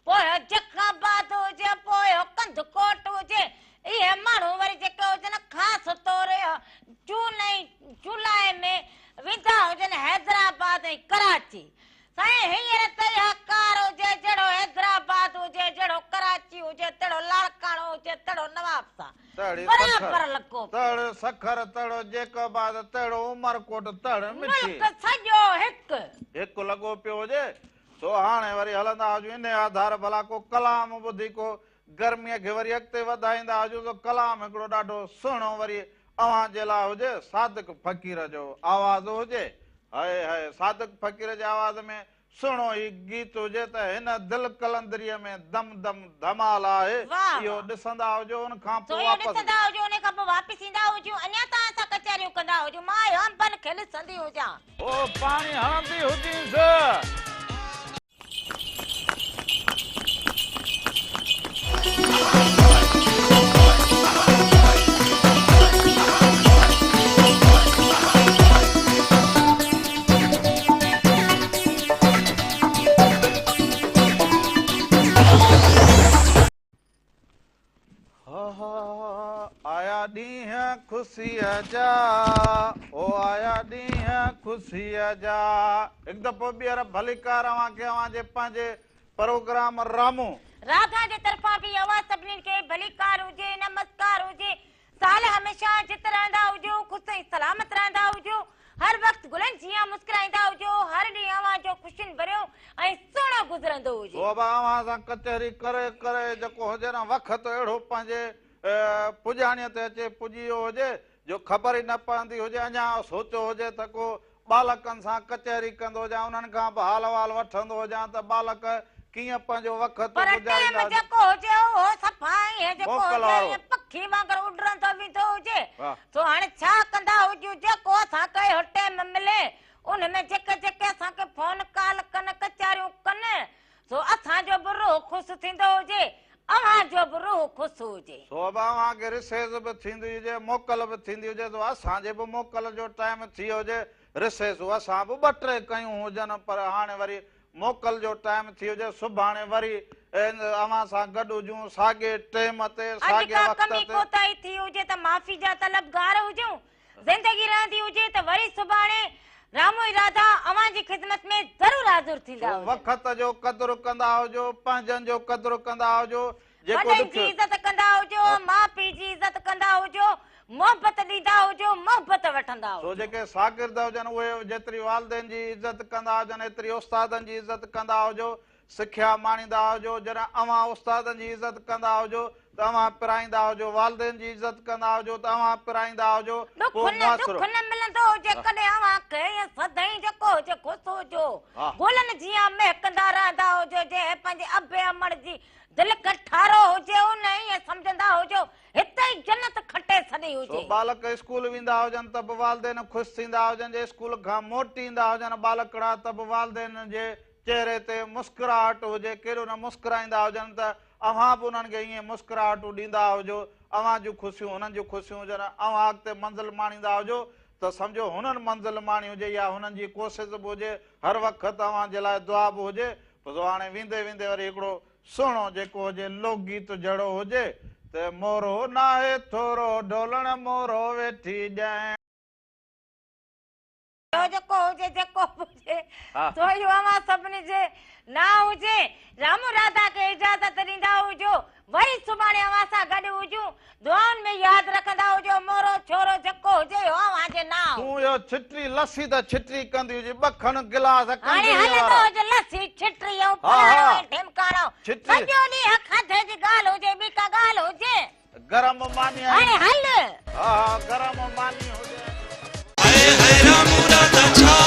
پوء جيڪب آباد هجي پوء ڪنڌڪوٽ هجي اهي ماڻهو وري جيڪي هجن خاص طور جون ۽ جولاء ۾ ويندا هجن حيدرآباد ۽ ڪراچي. سائين هينئر ته اها ڪار هجي جهڙو حيدرآباد هجي جهڙو ڪراچي هجي تهڙو لاڙڪاڻو هجي تهڙو نوابشاهه تهڙي برابر سکر لڳو پيو. تهڙو سکر تهڙو جيڪب آباد تهڙو عمرڪوٽ تهڙ مٺي. ملڪ سڄو هڪ. هڪ لڳو پيو هجي سو هاڻي وري هلندا هجون انهي آڌار ڀلا ڪو ڪلام ٻڌي ڪو گرميء کي وري اڳتي وڌائيندا هجون ته ڪلام هڪڙو ڏاڍو سهڻو وري اوهان جي لاء هجي، صادق فقير جو آواز هجي. هئي هئي صادق فقير جي آواز ۾ سهڻو هي گيت هجي ته هن دل قلندريء ۾ دم دم ڌمال آهي، واهه اهو واهه. ڏسندا هجو ان کان سو پوء اهو واپس. ڏسندا هجو ان کان پوء واپس ايندا هجون اڃا توهان سان ڪچهريون ڪندا هجون مان اهو انبن کي ڏسندي هجان. او پاڻي هڻندي هجينس. آيا ڏينهن خوشيء جا، او آيا ڏينهن خوشيء جا. هڪ دفعو ٻيهر ڀليڪار اوهان کي اوهان جي پنهنجي پروگرام رامو. راڌا جي طرفان به اوهان سڀني کي ڀليڪار هجي، نمسڪار هجي. سال هميشه جت رهندا هجو، خوش ۽ سلامت رهندا هجو، هر وقت گلن جيان مسڪرائيندا هجو، هر ڏينهن اوهان جو خوشين ڀريو ۽ سهڻو گذرندو هجي. بابا اوهان سان ڪچهري ڪري ڪري جيڪو هجي نه وقت اهڙو پنهنجي پڄاڻيء تي اچي پڄي ويو هجي جو خبر ئي نه پوندي هجي اڃا سوچيو هجي ته ڪو ٻالڪن سان ڪچهري ڪندو هجان انهن کان به حال احوال وٺندو هجان ته ٻالڪ ڪيئن پنهنجو وقت پر ٽيم گذاريندا هجن. جيڪو هجي اهو صفا ائين جيڪو موڪل هجي وارو. ائين پکي وانگر اڏرندو ويندو هجي واهه. سو هاڻي ڇا ڪندا هجون جيڪو اسان کي اهو ٽيم ملي ان ۾ جيڪي جيڪي اسان کي فون ڪال ڪن ڪچهريون ڪن سو اسان جو به روح خوش ٿيندو هجي اوهان جو به روح خوش هجي. سو به اوهان کي رسيس به ٿيندي هجي، موڪل به ٿيندي هجي ته اسان جي به موڪل جو ٽائيم ٿي هجي، رسيسون اسان به ٻه ٽي ڪيون هجن پر هاڻي وري موڪل جو ٽائيم ٿي هجي، سڀاڻي وري اوهان سان گڏ هجون ساڳي ٽيم تي اڄ ساڳي ڪا وقت ڪمي تي. ڪوتاهي ٿي هجي ته معافي جا طلبگار هجون، زندگي رهندي هجي ته وري سڀاڻي رامو ۽ راڌا اوهان جي خدمت ۾ ضرور حاضر ٿيندا سو هجن. وقت جو قدر ڪندا هجو، پنهنجن جو قدر ڪندا هجو، جيڪو وڏن جي ڏکيو. عزت ڪندا هجو، ماء پيء جي عزت ڪندا هجو، محبت ڏيندا هجو، محبت وٺندا سو هجو. جيڪي شاگرد هجن اهي جيتري والدين جي عزت ڪندا هجن ايتري استادن جي عزت ڪندا هجو، سکيا ماڻيندا هجو، جڏهن اوهان استادن جي عزت ڪندا هجو ته اوهان پرائيندا هجو، والدين جي عزت ڪندا هجو ته اوهان پرائيندا هجو، ڏک پوء نه معاشرو. ڏک نه ملندو هجي ڪڏهن اوهان کي ۽ سدائين جيڪو هجي خوش هجو، گلن جيان مهڪندا رهندا هجو، جنهن پنهنجي ابي امڙ جي دل کي ٺارو هجي ان ائين سمجهندا هجو هتي ئي جنت کٽي ڇڏي سو هجي. ٻالڪ اسڪول ويندا هجن ته به والدين خوش ٿيندا هجن، جي اسڪول کان موٽي ايندا هجن ٻالڪڙا ته به والدين جي چهري تي مسڪراهٽ هجي، ڪيڏو نه مسڪرائيندا هجن ته اوهان به انهن کي ائين مسڪراهٽون ڏيندا هجو، اوهان جون خوشيون هنن جون خوشيون هجن، اوهان اڳتي منزل ماڻيندا هجو ته سمجهو هنن منزل ماڻي هجي يا هنن جي ڪوشش به هجي، هر وقت اوهان جي لاء دعا به هجي، پوء هاڻي ويندي ويندي وري هڪڙو سهڻو جيڪو هجي لوڪ گيت جهڙو هجي ته مورو ناهي ٿورو ڍولڻ مورو ويٺي ڄائڻ. ٻيو جيڪو هجي جيڪو به هجي سو اهو اوهان سڀني جي نانء هجي. رامو راڌا کي اجازت ڏيندا هجو. وري سڀاڻي اوهان سان گڏ هجون. دعائن ۾ ياد رکندا هجو. مورو ڇورو جيڪو هجي اهو اوهان جي نانء تون هجي. اهو ڇٽري لسي ته ڇٽري ڪندي هجي ٻه کن گلاس هاڻي ڪنگريء هلندو وارا. هج لسي ڇٽري ۽ ها فلاڻو ها ۽ ڍمڪاڻو. ڇٽري. سڄو ڏينهن کاڌي جي ڳالهه هجي ٻي ڪا ڳالهه هجي. گرم ماني ۽ هاڻي هل. ها ها گرم ماني هجي. هاء هاء رامو راڌا ڇا